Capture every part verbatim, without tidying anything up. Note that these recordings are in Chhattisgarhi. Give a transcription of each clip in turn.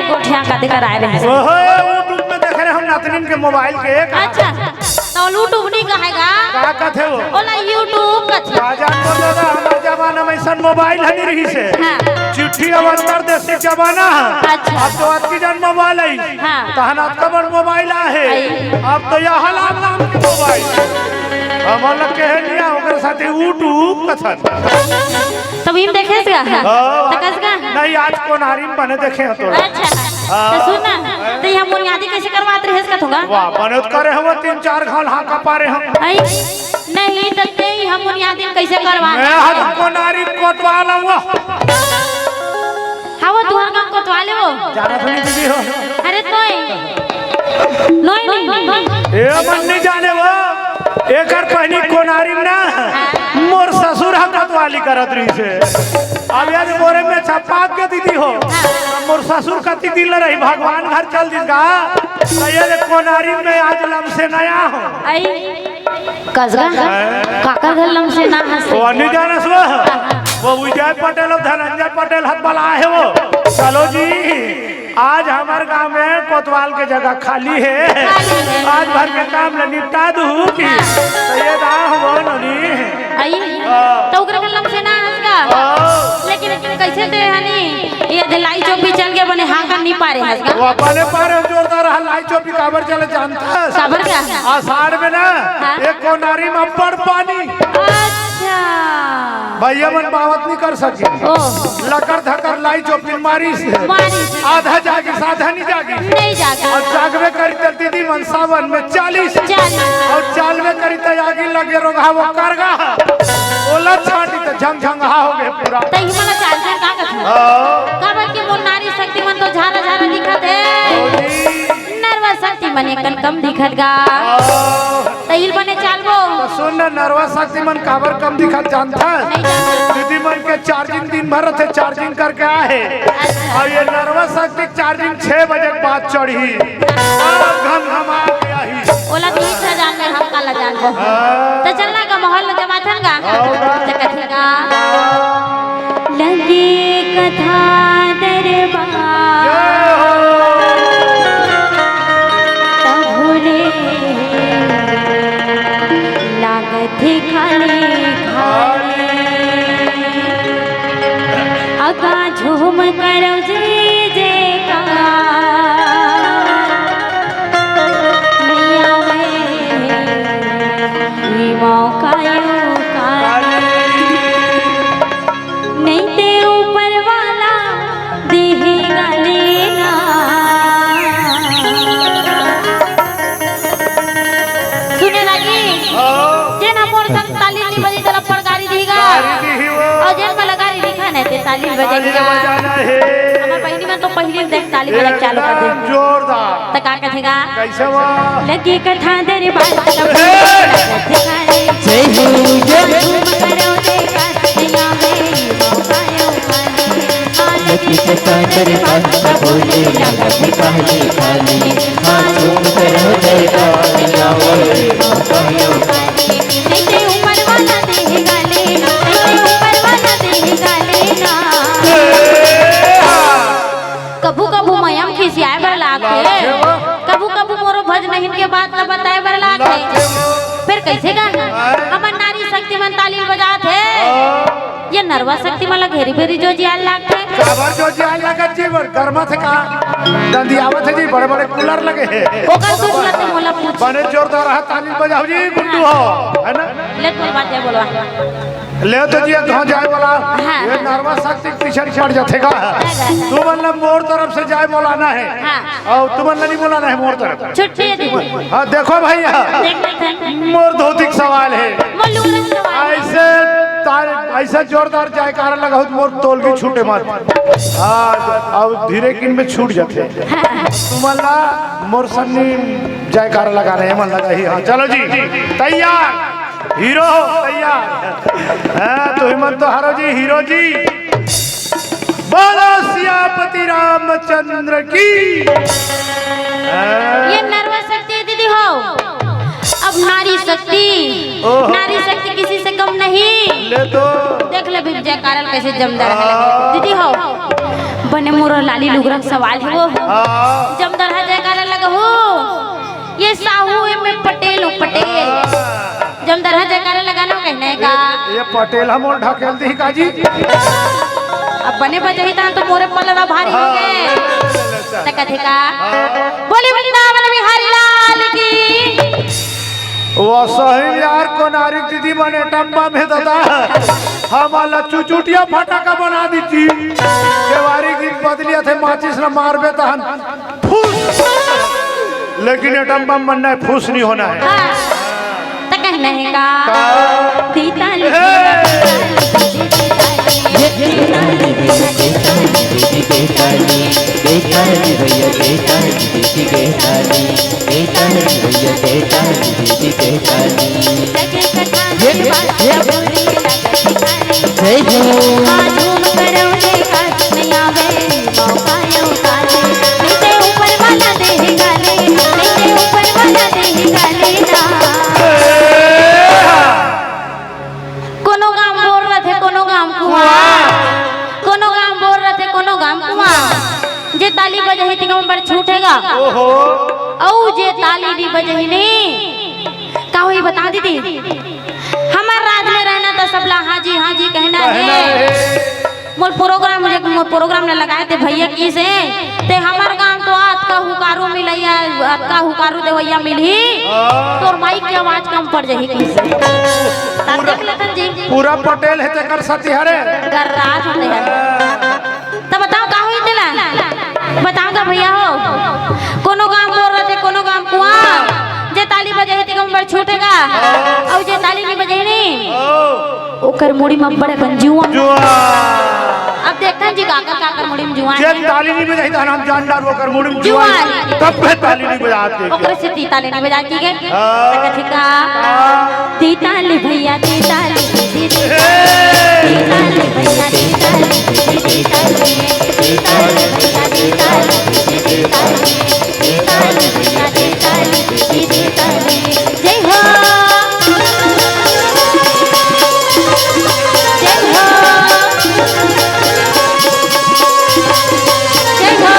गोठिया का देकर आए रहे। ओहो, YouTube में देखे रहे हम नतनिन के मोबाइल के। अच्छा, तो YouTube नहीं कहेगा। का कथे वो? ओला YouTube कथे। का जान बोल दादा, हमर जमाना में ऐसन मोबाइल ह नहीं रहिसे। हाँ। चिट्ठी अब अंतरदेशी जमाना है। अच्छा। अब तो अतकी जन मोबाइल है। हाँ। तहन अतका बड़ मोबाइल आहे। आई। अब तो यह लाम लाम के मोबाइल। हमर लग के है नहीं, ओकर साथे YouTube कथन। तब इम देखे से का? हाँ। त कस का? नहीं, आज कोनारी में बने देखे हैं तो। अच्छा। हाँ। तो सुन ना, तो यह मुनियादी कैसे करवात रहे इसका थोड़ा? वाह, बने तो करे हो तीन चार घाल हाँका पारे हम। आई, नहीं, तो ते ही हम मुनियादी कैसे करवा? मैं हाथ कोनारी कोतवाल हूँ। हाँ, वो तुहर गाँव कोतवाले वो। जाना सुनी दीदी हो। अरे तोय। नोय नहीं। ए मन नहीं जाने वो। एकर पहली कोनारी ना। मोर ससुर ह कोतवाली करत रहिसे। अब यार मोरे में छपात के दीदी हो। मोर ससुर कति दिन ले रही भगवान घर चल दिस गा। तो ये ले कोनारी में आज लम से नया हो। आई। कसगा? हैं? काकर घर लम से ना हंसे? वो नहीं जानस वो। वो विजय पटेल और धनंजय पटेल हत वाला आहे वो। चलो जी, आज हमर गांव में कोतवाल के जगह खाली है। खाली है। आज भर के काम ल निपटा दू की। हाँ। तो ये दा हो नोनी। आई? हाँ। तो ओकरे घर लम से ना हंसगा? हाँ। लेकिन कैसे दे हनी? ये दे लाई चोपी चल के बने हाँका नहीं पारे हंसगा। वो अपने पारे जोरदार है, लाई चोपी काबर चले जानता है? काबर का? आषाढ़ में ना, हाँ। एक कोनारी में अब्बड़ पानी। अच्छा। भैया मन बावत नहीं कर सके। ओ। लकर धकर लाई चोपी मारी से। मारी से। आधा जागी, आधा नहीं जागी। नहीं जागी। और जागबे करी त दीदी मन सावन में चालीस। चालीस। और चालबे करी त आगी लगे रोगहा वो करगा। ओला छाटी त झंगझंगहा हो गए पूरा। त इमन ला चालबे का कथे? हाँ। काबर के मोर नारी शक्ति मन तो झारा झारा दिखत है। नरवा शक्ति मन एकन कम दिखत गा। हाँ। त इल बने चालबो। त सुन ना, नरवा शक्ति मन काबर कम दिखत जानथस? नहीं जानथस। दीदी मन के चार्जिंग दिन भर रथे, चार्जिंग करके आहे। अच्छा। और ये नरवा शक्ति चार्जिंग छह बजे के बाद चढ़ी। अब घमघमा के आही। ओला तीन सौ जान में हम काला जानबो। हाँ। त चल ना गा माहौल में जमाथन गा। हाँ। त कथे गा। लगे कथा दरबार। जय हो। तभुले लागथे खाली खाली। अगा झूम करव जय जयकार। मैया वे, ई मौका यो काली। नहीं ते ऊपर वाला देहे गा लेना। सुने लागी, हाँ। जेन ह मोर संग ताली नहीं बजाही, तेला पड़गारी दिही गा। गारी दिही वो। और जेन मोला गारी दिखा नहीं, ते ताली बजाही गा। बजाना है। हमर बहिनी मन तो पहिली देख ताली बजाए चालू कर दे। एकदम जोरदार। त का कथे गा? कैसे वो? लगे कथा दरबार तब जय हो, जय। झूम करो देखा, मैया मेरी मौका यो खाली। लगे कथा दरबार तब बोले लागत खाली खाली। हाँ, झूम करो देखा, मैया मेरी मौका यो खाली। नहीं ते ऊपर वाला देगा लेना, नहीं ते ऊपर वाला देगा लेना। कभू कभू मयम खिसियाए बर लागथे, कभू कभू मोरो भजनहिन के बात ल बताए बर लागथे। फेर कइसे गा? हमर नारी शक्ति मन ताली बजात हे, ये नरवा शक्ति मन ल घेरी बेरी जोजियाल लागथे। काबर जोजियाल लागत जी, बर गरमा थे का? दंदियावत हे जी, बड़े बड़े कूलर लगे हे। ओकर दुख ल ते मोला पूछ। बने जोरदार हा ताली बजाओ जी, गुड्डू हो, है ना? ले बोल बात है, बोलवा। ले तो जी, कहाँ जाए वाला? हाँ। ये नरवा शक्ति के पीछे पड़ जाथे का? हाँ, हाँ। तुमन ला मोर तरफ से जय बोलाना है। हाँ। और तुमन ला नहीं बोलाना है मोर तरफ। छुट्टी है दीदी। हाँ, देखो भैया। देख लेते हैं। मोर धोती के सवाल है। मोर लुगरा के सवाल है। ऐसे तार-, ऐसा जोरदार जयकारा लगाओ तो मोर तोलगी छूटे मत। हाँ, अब धीरे किन में छूट जाथे। तुमन ला मोर सन्नी जयकारा लगाना है, मन लगा ही। हाँ, चलो जी, तैयार। हीरो हो तैयार। हाँ, तुही मन तो हरो जी, हीरो जी। बोलो सियापति रामचंद्र की। हाँ। ये नरवा शक्ति है दीदी हो। अब नारी शक्ति, ओहो। नारी शक्ति किसी से कम नहीं। ले तो। देख ले भी जयकारा कैसे जमदार है। हाँ। दीदी हो। बने मोर लाली लुगरा के सवाल हे वो। हाँ। जमदरहा जयकारा लगाहू, ये साहू ए में पटेल हूँ, पटेल। हाँ। जमदरहा जयकारा लगाना कहना हे का? ये, ये पटेल हम और ढकेल दी का जी? अब बने बजही ता तो मोरे पलड़ा भारी हो हाँ, गए। अच्छा, अच्छा। त कथे का? हाँ। बोली वृंदावन बिहारी लाल की। वो सही यार, कोनारी दीदी बने टम्बा में दादा, हमला चुचुटिया फटाका बना दी थी। केवारी की बदलिया थे, माचिस न मारबे तहन फुस, लेकिन एटम बम बनना है, फुस नहीं होना है। हाँ। त कहना हे का? का? दीता ले। हे! जय हो। कोनो गाम बोर रथे, कोनो गाम कुआं। कुआं। कोनो गाम बोर रथे, कोनो गाम कुआं। जे ताली बजही, तिका बर छूटेगा। ओहो। अउ जे ताली नी बजही नी, का होही बता दीदी? हमर राज में रहना त सबला हाँ जी, हाँ जी कहना कहना हे। हे। मोर program, मोर program ल लगाए ते भैया किसे, ते हमर गांव तो अतका हुकारू मिलैया, अतका हुकारू देवैया मिलही, हाँ। तोर माइक के आवाज कम पड़ जाही किसे। त पूरा, देख लेथन जी। पूरा पटेल हे तेकर सती हरे। गर्रात होते हैं। त बताओ का होही तेला? बताओ का भैया हो? कोनो गांव बोर रथे, कोनो गांव कुआं। जे ताली बजाही, तेकर बर छूटेगा। हाँ। अउ जे ताली नहीं बजाही नहीं। हाँ। ओकर मुड़ी म अब्बड़ अकन जुआं। जुआं। अब देखथन जी, काकर, काकर मुड़ी म जुआं जे हे। ताली नहीं बजाही, तहन हम जान डारबो, ओकर मुड़ी म जुआं जुआं हे। हे। तब भी ताली नहीं बजात हे। ओकर से ती ताली नहीं बजात हे। हाँ। त कथे का? हाँ। ती ताली भैया, ती ताली, ती ताली। हे। ती ताली भैया, ती ताली, ती ताली। ती ताली भैया, ती ताली, ती ताली। जय हो। जय हो। जय हो।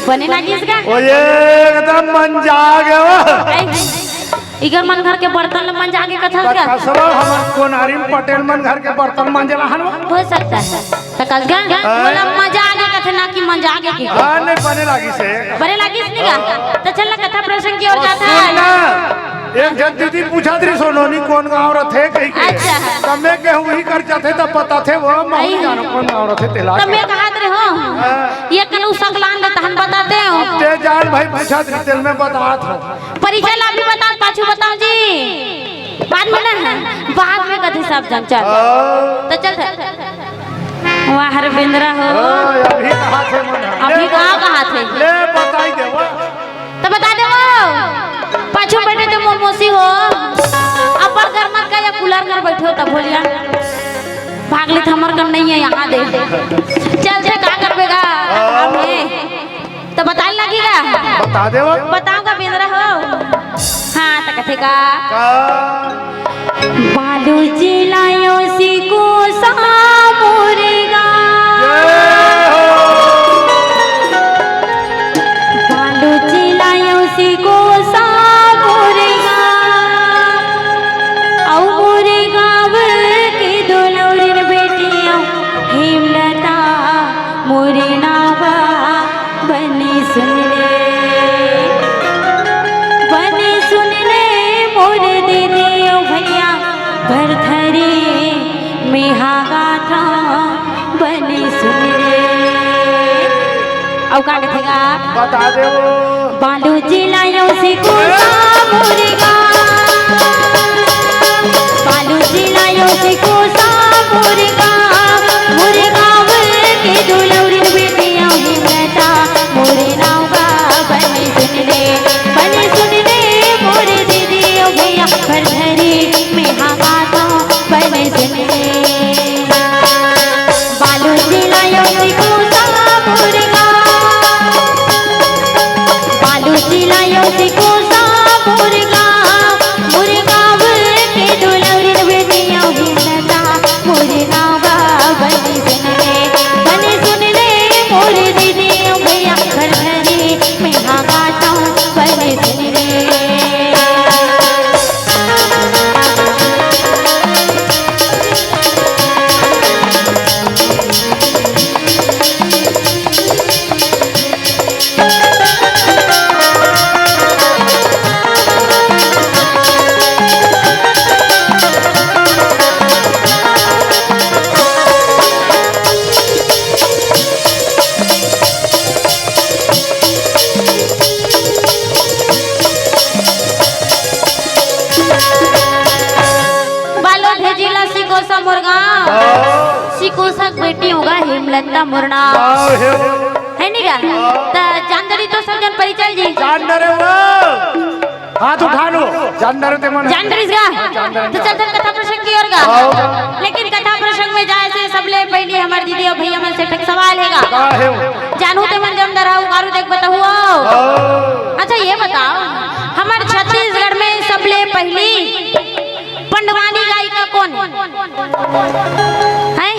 बने लागिस का? ओ, ये एकदम मन जागे हो। ऐ, इकर मन घर के बर्तन ल मन जागे कथस का? कसवा हमर कोनारी म पटेल मन घर के बर्तन मांजे ला हन वो। हो सकता है। त कस का? हाँ। बोला मजा आगे कथे ना कि मन जागे के। हाँ, नहीं, बने लागिस हे। बने लागिस नहीं का? त चल ना, कथा प्रसंग की ओर ओ, जाता सुन है। ना। एक झन दीदी पूछत रहिस, सोनोनी कोन गांव रथे कहि के। अच्छा। त मैं कहूं उही कर जाथे त बताथे वो, मैं अई। नहीं जानों कोन गांव रथे तेला त के। मैं कहत रहे हो, हाँ। ये कनु सकलान ले तहन बताते हो। अब ते जान भाई पूछत रहिस तेला मैं बतात हूं। परिचय ला भी बतात, पाछू बताओ जी। बाद में ना, बाद में कथे सब जन चल। हाँ। त चल थे। वाह रे बेंदरा हो। हाँ, अभी कहाथे मन। अभी ले कहाँ बता-, कहाथे? ले बताई दे वो। त बता दे वो। पाछू बैठे थे मोर मौसी हो। अब्बड़ घर मत का या कूलर कर बैठे हो तब बोलिया। भाग ले हमर कर नहीं है यहाँ दे। चल थे का करबे गा? हाँ। हमें। त बताए लागी गा? बता दे वो। बताओ गा बेंदरा हो। हाँ, त कथे का? का? बालू चिलायो सिको सा मुर्गा। जय हो। बालू चिलायो सिको सा मुर्गा। अउ मोरे गाँव के दुलौरिन बेटिया हेमलता मोरे नाव बा बने सुन ले, बने सुन ले मोर दीदी ओ भैया, भरथरी में हागा था बने सुन ले। अउ का कथे गा? बता दे वो। बालू चिलायो सिको सा मुर्गा। बालू चिलायो सिको सा मुर्गा। मुर्गा बोल के दुलौरी बेटिया ही बेटा। मोरे नाव का बने सुन ले, बने सुन ले, मोरे दीदी ओ भैया, भरथरी में हागा था, बने सुन ले। थक बेटी होगा हेमलता मुरना। वाह, हे। है नी का? त जान डरी तो सब जन परिचय जी। जान डरे वो। हाथ उठा लो। जान डरे ते मन। जान डरिस का? जान डरे। तो चल, चल कथा प्रसंग की ओर का। आओ। लेकिन कथा प्रसंग में जाए से सबले पहले हमर दीदी और भैया मन से एक सवाल हे का। का हे वो? जानू ते मन जम डरा उगारू देख बताहू। आओ। अच्छा, ये बताओ, हमर छत्तीसगढ़ में सबले पहली पंडवानी गायिका कोन हे?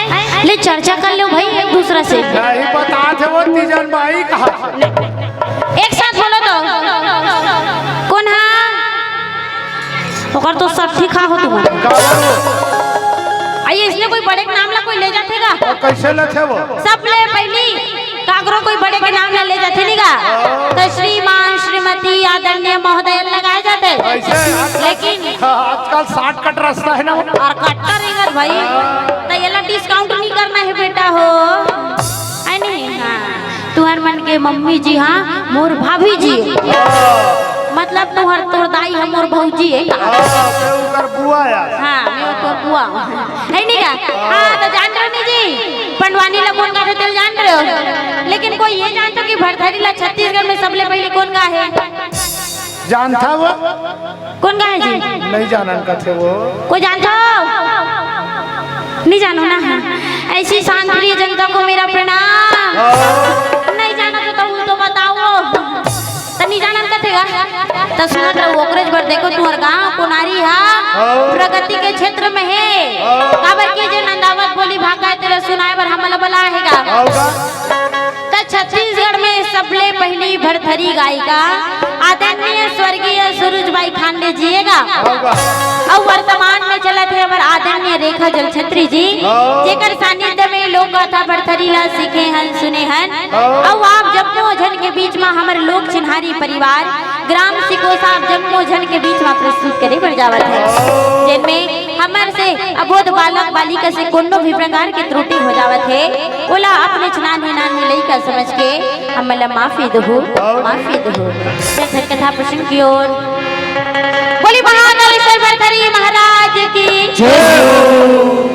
हैं? ले, चर्चा कर लो भाई एक दूसरा से। नहीं बतात हे वो तीजन बाई कहा। एक साथ बोलो तो। कोन हा? ओकर तो सब ठीक हा हो तुम। का बोलो? आइए, इसने कोई बड़े के नाम ला कोई ले जाथे का? तो कैसे लेथे वो? सबले पहली काकरो कोई बड़े के नाम ला ले जाथे नी का, त श्रीमान, श्रीमती, आदरणीय महोदय लगाए जाथे। ऐसे आजकल, लेकिन आजकल shortcut रास्ता हे ना वो। और कट्टर इंगर भाई, त येला discount नहीं करना हे बेटा हो, है नहीं? हाँ, तुहर मन के मम्मी जी, हाँ, मोर भाभी जी, मतलब तुहर, तोर दाई ह मोर भौजी हे का? हाँ, मैं ओकर बुआ यार। हाँ, मैं ओकर बुआ। है नी का? हाँ, त जान रहे हो नी जी, पंडवानी ला कोन कथे तेला जान रहे हो? लेकिन कोई ये जानथो कि भरथरी ला छत्तीसगढ़ में सबले पहले कोन गाहे? जानथा वो? कोन गाहे जी? नहीं जानन कथे वो। कोई जानथो? नहीं जानो ना। ऐसी शांत प्रिय जनता को मेरा प्रणाम। हाँ। नहीं जाना तो, तो, तो बताओ। त नी जानन कथे गा? त सुनत रहो, ओकरेच बर देखो, तुहर गांव कोनारी हा हाँ। प्रगति के क्षेत्र में हे। हाँ। काबर के जे नंदावत बोली भाखा हे, तेला सुनाए बर हमन ला बलाए हे गा। हाँ गा। त छत्तीसगढ़ में सबले पहली भरथरी गायिका आदरणीय स्वर्गीय सुरुज बाई खांडे जी हे गा। हाँ गा। अउ वर्तमान में चलत हे हमर आदरणीय रेखा जलछत्री जी, हाँ। जेकर सानिध्य में लोक गाथा भरथरी ला सीखे हन, सुने हन। अउ आप जम्मो झन के बीच म हमर लोक चिन्हारी परिवार ग्राम सिकोसा आप जम्मो झन के बीच म प्रस्तुत करे बर जावत हे, जेन में हमर से अबोध बालक बालिका से कोनो भी प्रकार के त्रुटि हो जावत हे, ओला अपने नान्हे नान्हे लइका समझ के हमन ला माफी दहू, माफी दहू। चल, कथा प्रसंग की ओर। बोली महाकालेश्वर भरथरी महाराज की। जय हो।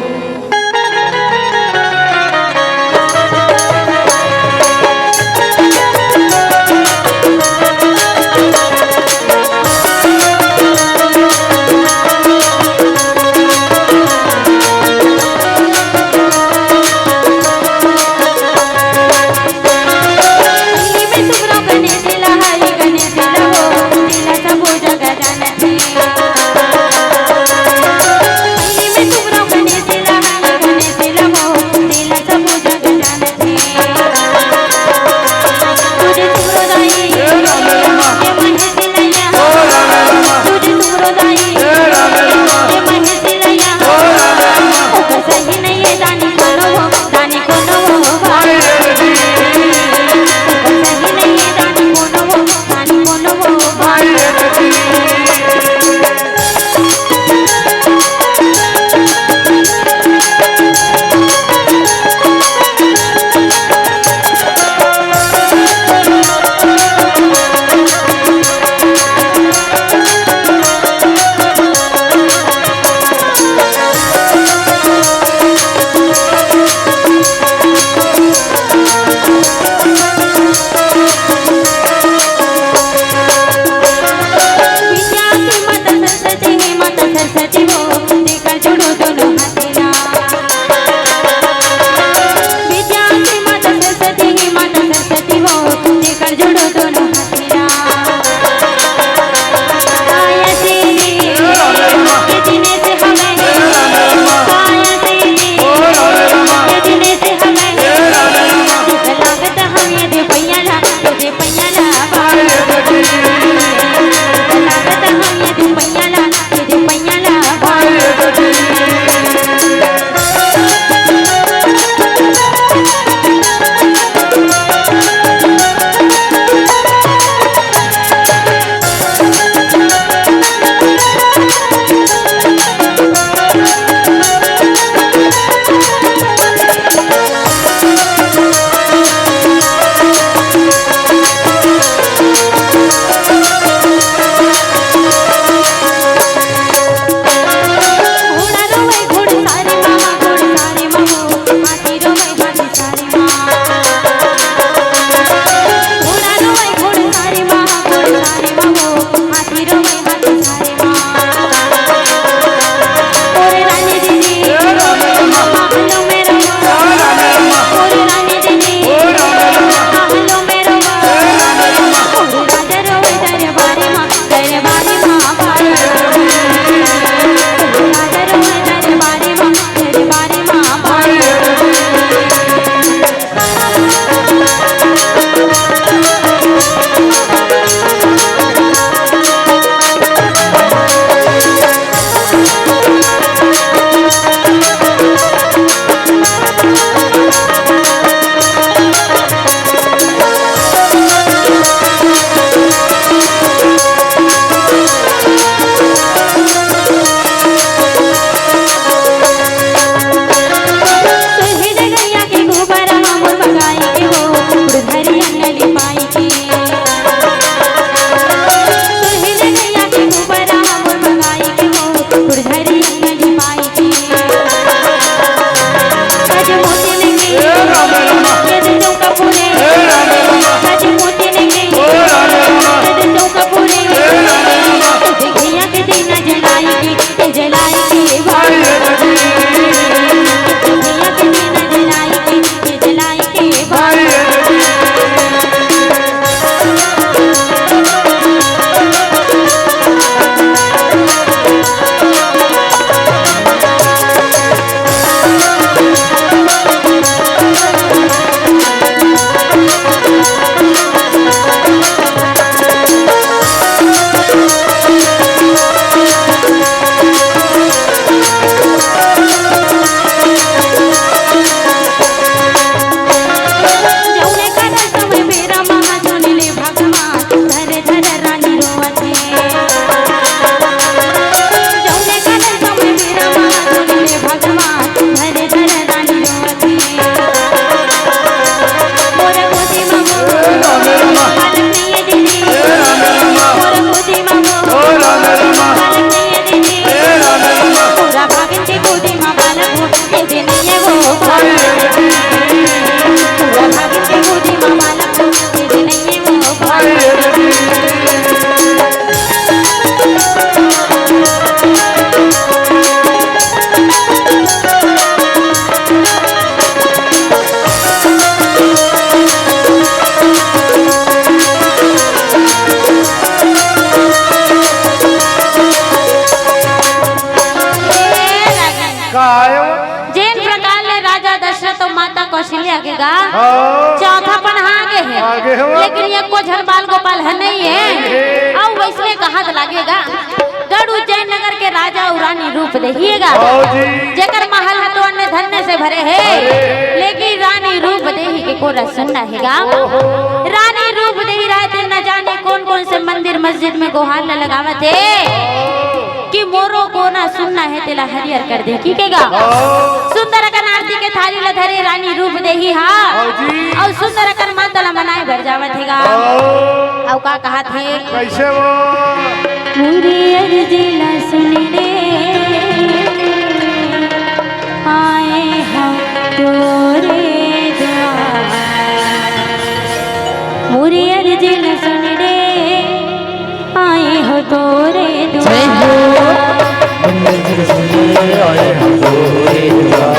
कौशल्या के गा, हाँ। चौथा पनहा आगे हे। आगे हे वो। लेकिन एको झन बाल गोपाल ह नहीं हे। नहीं हे। अउ वइसने कहत लागे गा, गढ़ उज्जैन नगर के राजा अउ रानी रूप देही हे गा। हाँ जी। जेकर महल ह तो अन्य धन्य से भरे हे, अरे। लेकिन रानी रूप देही के कोरा सुन्ना हे गा। ओहो। रानी रूप देही रहते न जाने कोन कोन से मंदिर मस्जिद में गोहार ल लगावत हे। कि मोरो कोना सुन्ना हे, तेला हरियर कर दे, ठीक हे गा? हाँ। सुंदर अकन आरती के थारी ल धरे रानी रूप देही हा। हाँ जी। अउ सुंदर अकन माता ल मनाए बर जावत हे गा। हाँ। अउ का कहत हे? कइसे वो? मोरे अर्जी ल सुन रे, आए हम तोरे दुआर। मोरे अर्जी ल सुन रे, आए हो तोरे दुआर। जय हो। आए हो तोरे दुआर।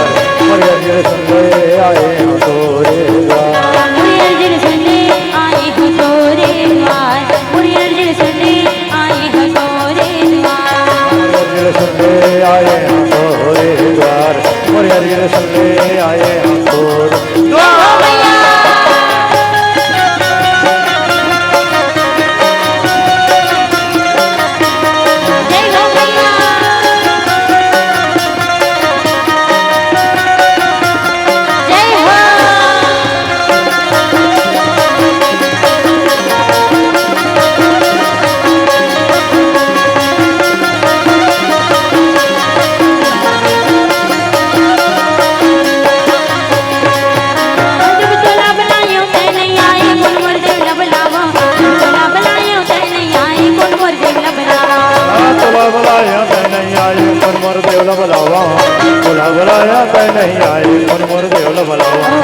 आए हो तोरे दुआर। मुरियर दिल सुन ले, आए हो तोरे दुआर। मुरियर दिल सुन ले, आए हो तोरे दुआर। मुरियर दिल सुन ले, आए हो तोरे दुआर। मुरियर दिल सुन ले, आए हो तोरे दुआर। जय हो भैया। जय हो। जब तोला बुलायो तै नहीं आए, मोर मोर देवला बुलावा। जब तोला बुलायो तै नहीं आए, मोर मोर देवला बुलावा। हाँ, तोला बुलायो तै नहीं आए, मोर मोर देवला बुलावा। तोला बुलायो तै नहीं आए, मोर मोर देवला बुलावा। ओ,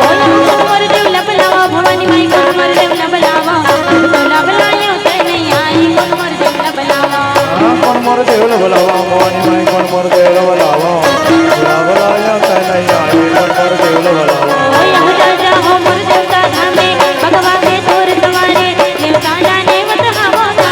मोर मोर देवला बुलावा, भवानी माई, मोर मोर देवला बुलावा। जब तोला बुलायो तै नहीं आए, मोर मोर देवला बुलावा। हाँ, मोर मोर देवला बुलावा, भवानी माई, मोर मोर देवला बुलावा। तोला बुलायो तै नहीं आए, मोर मोर देवला बुलावा। ओ, यहू जा जा हो मोर देवता धामे, भगवा के तोर सवारे, देवता जाने मत हवा का।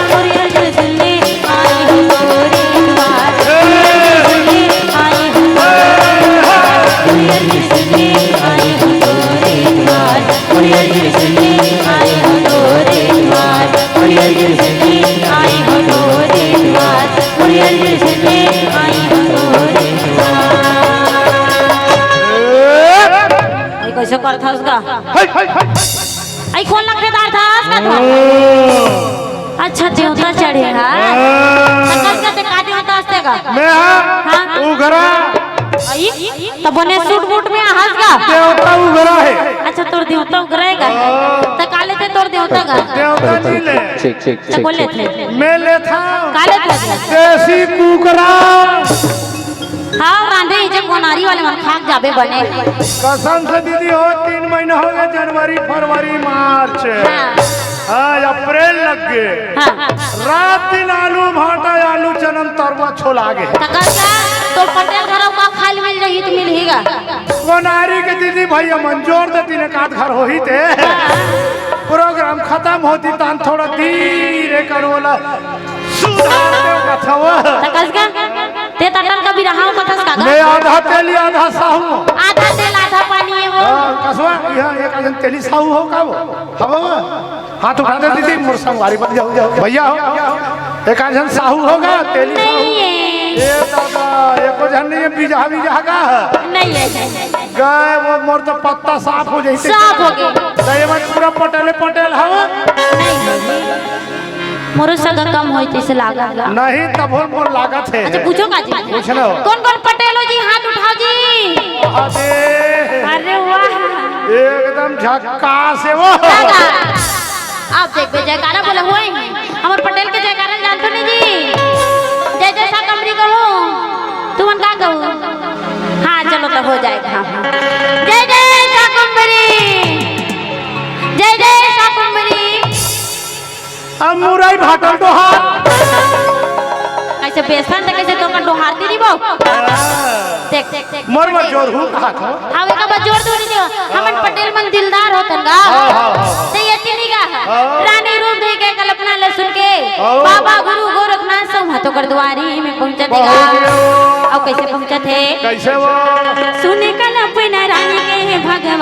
मोर अर्जी सुन ले, आए हो तोरे दुआर। मोर अर्जी सुन ले, आए हो तोरे दुआर। मोर अर्जी सुन ले, आए हो तोरे दुआर। मोर अर्जी सुन ले, आए हो तोरे दुआर। मोर अर्जी सुन ले, आए हो तोरे दुआर। मोर अर्जी सुन ले, आए हो तोरे दुआर। ए! आई कइसे करथस गा? हट, हट, हट। आई कोन लकड़ीदार था, आज का था? हम्म। अच्छा, देवता चढ़े हा। हाँ। त कस का ते का देवता असते गा? मैं हा? हाँ। उघरा। आई? त बने सूट बूट में आहस गा? देवता उघरा हे। अच्छा, तोर देवता उघरा हे गा? हाँ। त का लेथे तोर देवता गा? देवता नहीं ले। ठीक, ठीक, त ठीक, बोले ठीक। थे। मैं लेथा। का लेथा? देसी कुकरा। हाँ, रांधे ही जे कोनारी वाले मन खाक जाबे बने। कसम से दीदी हो, तीन महीना हो गया, जनवरी, फरवरी, मार्च। हाँ। हाँ, अप्रैल लग गए। हाँ। रात दिन आलू भाटा, आलू चनन, तरुआ छोला गे। त कस का, तोर पटेल घर का खाइल मिल रही त मिलही गा। कोनारी के दीदी भैया मन जोर देतिन, एक आध घर होही ते। हाँ। प्रोग्राम खतम होतिस, तहन थोड़ा धीरे करो ला। सुधार देव कथवा। त कस का? ते त अटल कबीर हव कथस का गा? मैं आधा तेली, आधा साहू। आधा तेल, आधा पानी हे वो। हाँ, कसवा, यहाँ एक आध झन तेली साहू हो का वो? हव वो? हाथ उठा दे दीदी, मोर संगवारी बन जाओ, जाओ। भैया हो, एक आध झन साहू हो गा, तेली साहू। नहीं हे। ए दादा, एको झन नहीं हे, बीजहा, बीजहा का हे? नहीं हे। गए वो, मोर तो पत्ता साफ हो जाई। साफ हो गे। त ये मन पूरा पटेले पटेल हव? नहीं, नहीं। मोरो सगा कम होई तइसे लागत गा। नहीं, तभो मोर लागत हे। अच्छा, पूछो का जी? पूछ लो। कोन कोन पटेल हो जी, हाथ उठाओ जी। अरे। अरे वाह। एकदम झक्कास हे वो। का गा? अब देखबे, जयकारा बोले होई। हमर पटेल के जयकारा जानथो नहीं जी। जय जय शाकंभरी कहूँ। तुमन का कहू? हाँ, चलो त हो जाए। हाँ। जय जय शाकंभरी। जय जय शाकंभरी। अब मुरई भाटल डोहार। कइसे बेसन त कइसे तोका डोहार दी दी बो। देख, देख, देख। मोर बर जोर हूँ कहा था। हाँ, एका बर जोर दूँ नहीं दियो। हमन पटेल मन दिलदार होतन गा। हाँ, हाँ, हाँ, हाँ। ते ये तीनी गा। हाँ। रानी रूप देही के कल्पना ल सुन के हाँ। बाबा गुरु गोरखनाथ संग हाथों कर दुआरी में पहुँचत हे गा। बहुत बढ़िया। अब कइसे पहुँचत हे? कइसे वो? सुने कल्पना रानी के हे भगवान।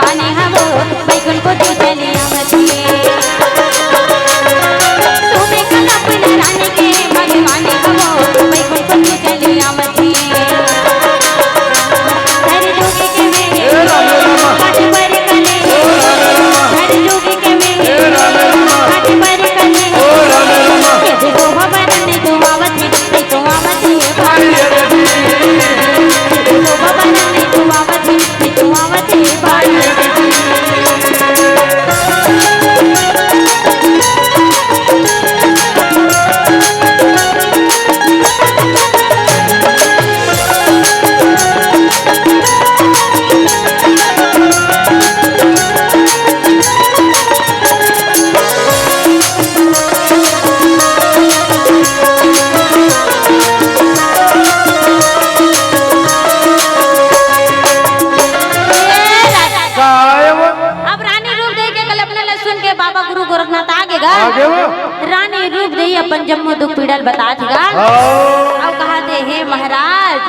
अपन जम्मो दुख पीड़ा ल बतात हे गा। हाँ। अउ कहत हे, "हे महाराज,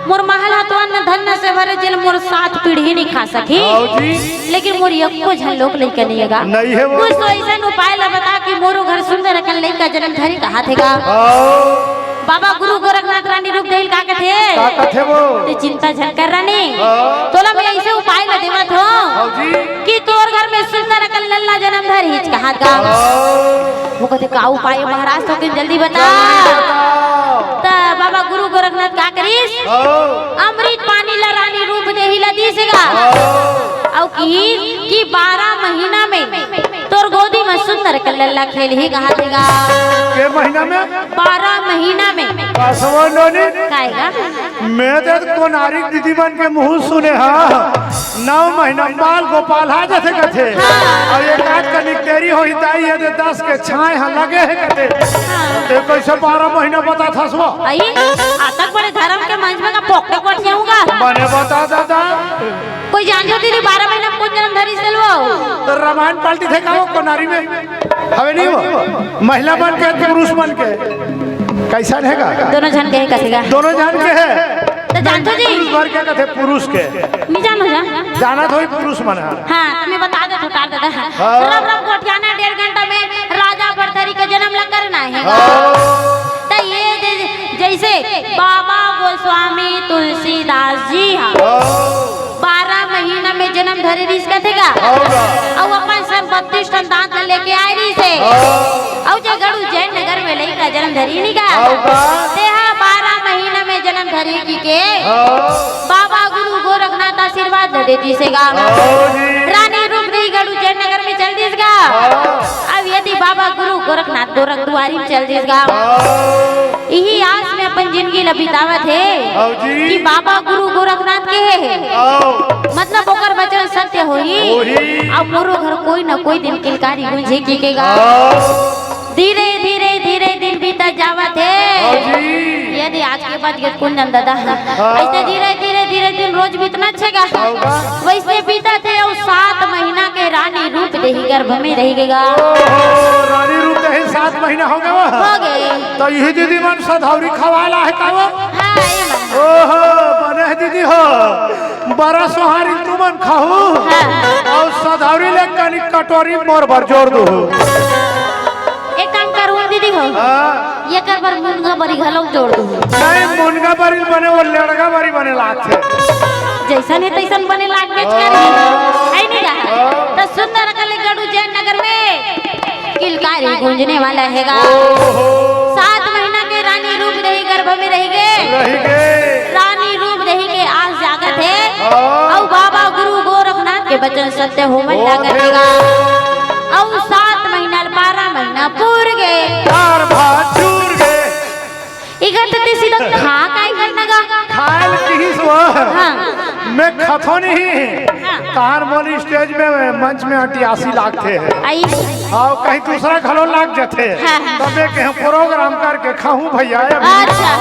मोर महल ह तो अन्न धन से भरे, जेल मोर सात पीढ़ी नइ खा सकही।" हाँ जी। लेकिन मोर एको झन लोग लइका नइ हे गा। नइ हे वो। कुछ तो अइसन उपाय ल बता कि मोरो घर सुंदर अकन लइका जनम धरही कहत हे गा। हाँ। बाबा गुरु गोरखनाथ रानी रूपदेही ल का कथे? का कथे वो? "तैं चिंता झन कर रानी। हाँ। तोला मैं अइसे उपाय ल देवत हँव हाँ जी। कि तोर घर में सुंदर अकन लल्ला जनम धरही कहत गा।" हाँ। वो कथे, "का उपाय हे महाराज, थोकिन जल्दी बता।" जल्दी बताओ। त बाबा गुरु गोरखनाथ का करिस? हाँ। अमृत पानी ल रानी रूपदेही ल दीस गा। हाँ। अउ किहिस कि बारह महीना में तोर गोदी म सुंदर अकन लल्ला खेलही कहत हे गा। के महीना में? बारह महीना में। का सवा नोनी? काय गा? मैं तो कोनारी दीदी मन के मुँह सुने हँव, नौ महीना बाल गोपाल आ जाथे कथे। हाँ। अउ एक आध कनिक देरी होही दाई, ये दे दस के छाँय ह लगे हे कथे। हाँ। तैं कइसे बारह महीना बतात हस वो? अई, अतक बड़े धरम के मंच में का पोकटे कोट जाहूँ गा। बने बता दादा। कोई जानथे दीदी, बारह महीना में कोन जनम धरिस तेला वो? त रामायण पलटिथे का वो कोनारी में? हवे नहीं वो? महिला मन के, पुरुष मन के? कइसन हे गा? दोनों झन के हे कथे गा। दोनों झन के हे? त जानथो जी? पुरुष बर के कथे, पुरुष के। नइ जानव जा। जानत होही पुरुष मन ह। हाँ, त मैं बता देथँव, उतार देथँव। हाँ। रम रम गोठियाना डेढ़ घंटा में राजा भरथरी के जनम ल करना हे गा। हाँ। त ये दे, जइसे बाबा गोस्वामी तुलसीदास जी ह। हाँ। बारह महीना में जनम धरे रिहिस कथे गा। हाँ गा। अउ अपन संग बत्तीस ठन दांत ल लेके आय रिहिस हे। हाँ। अउ जे गढ़ उज्जैन नगर में लइका जनम धरही नी गा। हाँ गा। तेहा बारह महीना में जनम धरही कहिके हाँ। बाबा गुरु गोरखनाथ आशीर्वाद ल दे दिस हे गा। हाँ जी। रानी रूपदेही गढ़ उज्जैन नगर में चल दिस गा। हाँ। अब यदि बाबा गुरु गोरखनाथ गोरख दुआरी में चल दिस गा। हाँ। इही आस में अपन जिनगी ल बितावत हे हाँ जी। कि बाबा गुरु गोरखनाथ के हे। हाँ। मतलब ओकर वचन सत्य होही। होही। अउ मोरो घर कोई न कोई दिन किलकारी गूंजही कहिके गा। हाँ। धीरे, धीरे, धीरे दिन बीतत जावत हे। हाँ जी। यदि आज के बज गे त कोन जन दादा ह। हाँ। अइसे धीरे, धीरे, धीरे दिन रोज बीतत हे गा। हाँ गा। वइसने बीतत हे अउ सात महीना के रानी रूपदेही गर्भ में रहि गे गा। ओहो, रानी रूपदेही सात महीना हो गे वो? हो गे। त इही दीदी मन सधौरी खवाय ल आहे का वो? हाँ, ये मन। ओहो, बने हे दीदी हो। बारह सोहारी तुमन खाहू। हाँ। अउ सधौरी ले कनिक कटोरी मोर बर जोर दूहू। एक काम करहू दीदी हो। हाँ। एकर बर मुनगा बरी घलो जोर दूहू। नहीं, मुनगा बरी बने, वो लेड़गा बरी बने लागथे। जइसन हे तइसन बने लागबेच करही। हाँ। हे नी गा? हाँ। त सुंदर अकन ले गढ़ उज्जैन नगर में किलकारी गूंजने वाला हे गा। ओहो। सात महीना के रानी रूपदेही गर्भ में रहि गे। रहि गे। रानी रूपदेही के आस जागत हे। हाँ। अउ बाबा गुरु गोरखनाथ के वचन सत्य होवन लागत हे गा। अउ सात महीना ल बारह महीना पूर गे। चार भात चूर गे। इकर ते सीधा खा काय करना गा? खाय ल किहिस वो। हाँ। मैं खाथों नहीं। हाँ। तहार मोर स्टेज में, मंच में अटियासी लागथे। अई। हाँ, कहीं दूसरा घलो लाग जाथे। हाँ, हाँ। तब मैं कहूँ, प्रोग्राम करके खाहूँ भइया, अभी। अच्छा।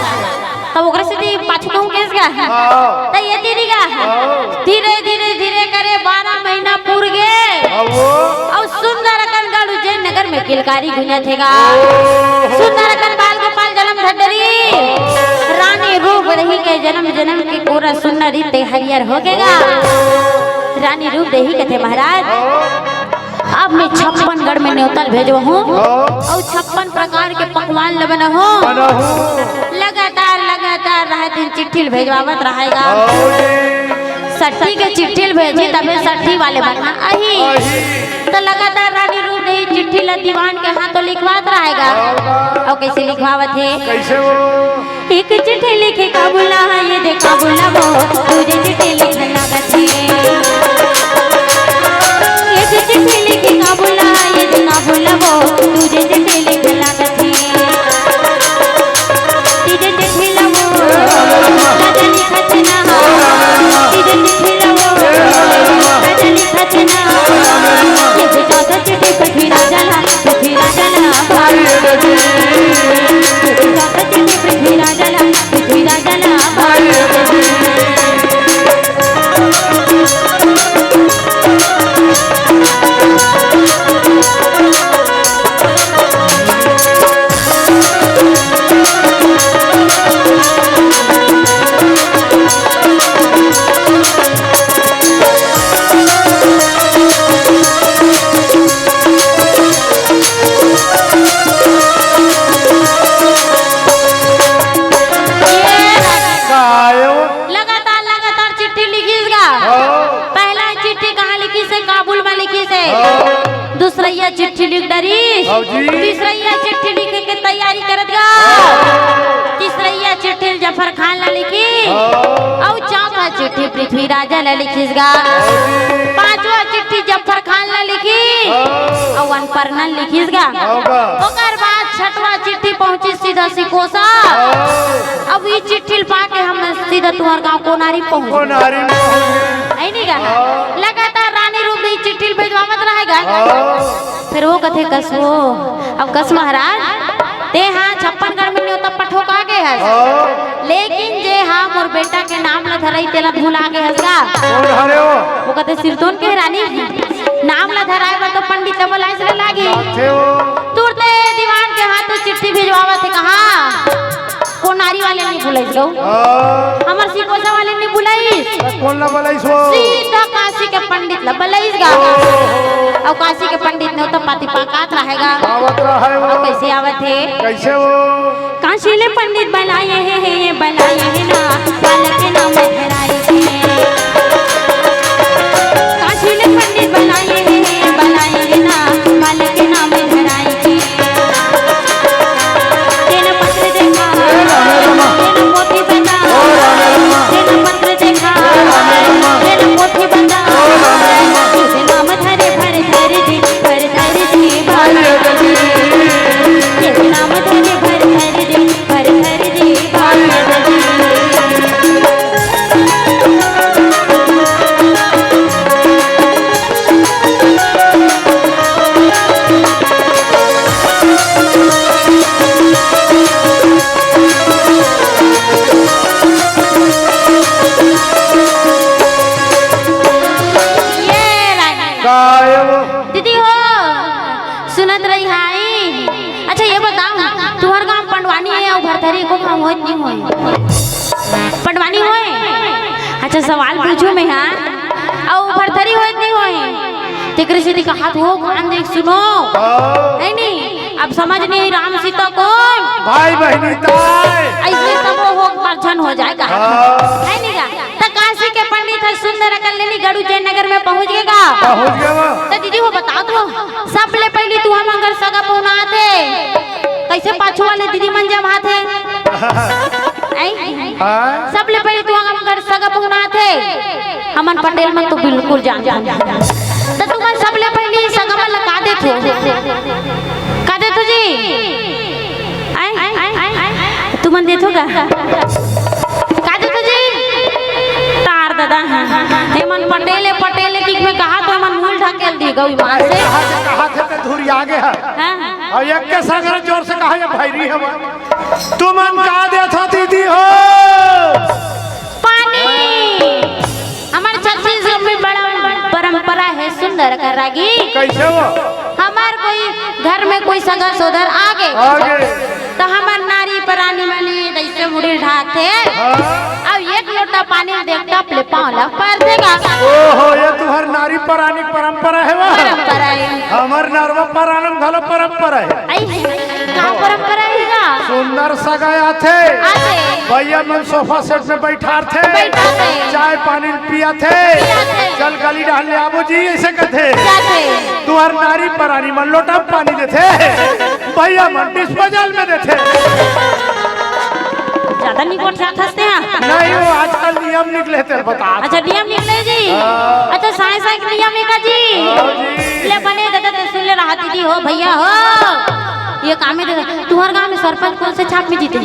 त ओकरे सेती पाछू कहूँ कहिस गा? हाँ। त ये दीदी गा? हाँ। धीरे, धीरे, धीरे करे बारह महीना पूर गे। हाँ, वो। अउ सुंदर अकन गढ़ उज्जैन नगर में किलकारी गूंजत हे गा। ओहो। सुंदर अकन बाल गोपाल जनम धर डरिस। रानी रूपदेही के जनम जनम के पूरा सुन्नर रीत हरियर हो गे गा। रानी रूपदेही कथे महाराज, हाँ। अब मैं छप्पन गढ़ में नेवता ल भेजवहूँ। हाँ। अउ छप्पन प्रकार के पकवान ल बनाहूँ। बनाहूँ। लगातार, लगातार राहत दिन चिट्ठी ल भेजवावत रहय गा। हाँ जी। सट्ठी के चिट्ठी ल भेजही, तभे सट्ठी वाले मन ह आही। आही। त लगातार रानी रूपदेही चिट्ठी ल दीवान के हाथों लिखवात रहय गा। हाँ। अउ कइसे लिखवावत हे? कइसे वो? एक चिट्ठी लिखे का बुला, ये देखा बुलावो, दूजे चिट्ठी लिखे लागत हे। एक चिट्ठी लिखे का बुला, ये देखा बुलावो, दूजे चिट्ठी लिखे लागत हे। तीजे चिट्ठी लावो, राजा लिखत ना। तीजे चिट्ठी लावो, राजा लिखत ना। ये भी चौथा चिट्ठी पृथ्वी राजा ला, पृथ्वी राजा ला, भारत। ये भी चौथा चिट्ठी पृथ्वी राजा ला, पृथ्वी राजा ला, भारत। से हाँ। दूसरइया चिट्ठी लिख डरिस। हाँ जी। तीसरइया चिट्ठी लिखे के तैयारी करत गा। हाँ। तीसरइया चिट्ठी ल जफर खान ला लिखिस। हाँ। अउ चौथा चिट्ठी पृथ्वी राजा ला लिखिस गा। हाँ जी। पांचवा चिट्ठी जफर खान ला लिखिस। हाँ। अउ अनपढ़ ला लिखिस गा। हाँ गा। ओकर बाद छठवा चिट्ठी पहुंचिस सीधा सिकोसा। हाँ। अब ई चिट्ठी ल पाके हम सीधा तुंहर गांव कोनारी पहुंच गे। कोनारी पहुंच गे। है नी गा? हाँ। लगातार रानी रूप भी चिट्ठी ल भेजवावत रहे गा। हाँ। फेर वो कथे, "कस वो, अब कस महाराज, तें हा छप्पन गढ़ में नेवता पठो के गे हस। हाँ। लेकिन जे हा मोर बेटा के नाम ला धरई, तेला भुला गे हस गा।" कोन हरे वो? वो कथे, "सिरतोन के रानी, नाम ला धराए बर तो पंडित ला बलाइस ला लागी।" कथे वो। तुरते दीवान के हाथ चिट्ठी भिजवावत हे, कहा, कोनारी वाले नी बुलाइस गो। हाँ। हमर सिकोसा वाले नी बुलाइस। त कोन ला बलाइस वो? सीधा काशी के पंडित ला बलाइस गा। ओहो। अउ काशी के पंडित नेवता पाती पाकात रहे गा। आवत रहे वो। अउ कइसे आवत हे? कइसे वो? काशी ले पंडित बलाए हे, हे, हे बलाए हे ना, बालक नाम धराए हे। काशी ले पंडित बलाए हे, हे बलाए हे ना, बालक नाम धराए हे। तेन पत्र देखा, तेन पोथी बता, तेन पत्र देखा, तेन पोथी बता। तुझे नाम धरे भर धर दे, भर धर दे बाबा। तेरे नाम धरे भर धर दे, भर भर दे बाबा। ये रानी। काय वो? दीदी हो, सुनत रही हाई। अच्छा, ये बताओ, तुम्हर गांव पंडवानी हे अउ भरथरी एको घांव होय कि नहीं होय? पंडवानी होय? अच्छा, सवाल पूछूं मैं, हाँ? अउ भरथरी होय कि नहीं होय? तेकरे सेती कहात हों, कान दे के सुनो। हाँ। है नी? अब समझ नहीं आई राम सीता कोन? भाई बहिनी ताय। अइसे सब वो हो, परछन हो जाय का। हाँ। है नी गा? त काशी के पंडित ह सुंदर अकन लेनी गड़ू जयनगर में पहुंच गे गा। पहुंच गे वो। त दीदी हो बतावत हों, सबले पहिली तुंहर मन घर सगा पहुना आथे। कइसे पाछू वाले दीदी मन जमाथे? ऐ? हाँ। सबले पहिली तुंहर मन घर सगा पहुना आथे। हमन पटेल मन तो बिल्कुल जानथन। त तुमन सबले पहिली सगा मन ला का देथो? का देथो जी? आय? तुमन देथो का? का देथो जी? तार दादा, एमन पटेल ए, पटेल ए कहिके मैं कहात हों, एमन मुंह ल ढकेल दिस गा ईमान से। कहाथे, कहाथे ते धुरिया गे हे। हाँ। अउ एक के संग जोर से कहा, ये भैरी हे वो। तुमन का देथो दीदी हो? पानी। हमर छत्तीसगढ़ में बड़ा परंपरा हे सुंदर अकन रागी। कइसे वो? हमर कोई घर में कोई सगा सोदर आगे, आगे। त हमर नारी परानी मन जइसे मुड़ी ढाकथे। हाँ। अब एक लोटा पानी ल देख टप ले पाँव ल परथे गा। ओहो, ये तुंहर नारी परानी परंपरा हे वो। परंपरा हे। हमर नरवा परानी म घलो परंपरा हे। अई, का परंपरा हे गा? सुंदर सगा आथे। आथे। भैया मन सोफा सेट में बइठारथे। बइठारथे। चाय पानी पियाथे। पियाथे। चल गली डहर ले आबो जी, अइसे कथे। कथे। तुंहर नारी परानी मन लोटा म पानी देथे। भैया मन डिस्पोजल में देथे। जादा निपोठ जाथस ते हा। नहीं, वो आजकल नियम निकले हे, तेला बता। अच्छा, नियम निकले जी। हाँ। अच्छा, साँय साँय के नियम हे का जी? हाँ जी। ले बने दादा, ते सुन ले रहा दीदी हो, भैया हो। ये काम हे, तुंहर गांव में सरपंच कोन से छाप में जीते हे?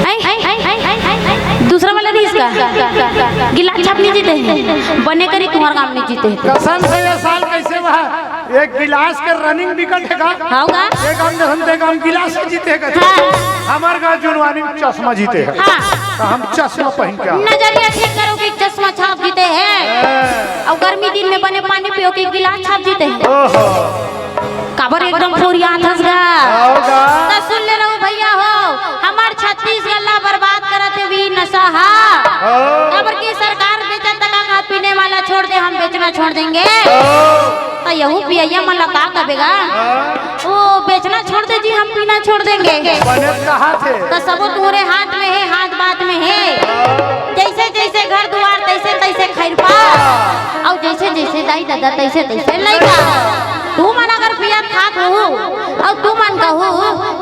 हैं? दूसरा वाला नहीं इसका? गिलास छाप नहीं जीते हे। बने करी तुंहर गांव में जीते हे। कसम से ये साल कइसे हुआ? एक गिलास के रनिंग बिकट हे का? हाँ का? एक हम जइसन ते गांव गिलास जीते हे का? हाँ। हमर गांव जुनवानी में चश्मा जीते हे। हाँ। त हम चश्मा पहिन के आए। नजरिया ठीक करो कि चश्मा छाप जीते हे। हाँ। अउ गर्मी दिन में बने पानी पियो कि गिलास छाप जीते हे। ओहो। काबर एकदम फोरियाथस गा? हाँ गा। त सुन ले रहो भैया हो, हमर छत्तीसगढ़ ला बर्बाद करत हे वी नशा हा। हाँ। काबर कि सरकार बेचत तक का पीने वाला छोड़ दे, हम बेचना छोड़ देंगे। हाँ। त यहू पियइया मन ला का कबे गा? हाँ। वो बेचना छोड़ दे जी, हम पीना छोड़ देंगे। बने कहाथे। त सबो तुंहरे हाथ में हे, हाथ बात में हे। हाँ। जइसे जइसे घर दुआर, तइसे तइसे खइरपा। हाँ। अउ जइसे जइसे दाई ददा तइसे तइसे लइका। तुमन अगर पियत खात हो अउ तुमन कहू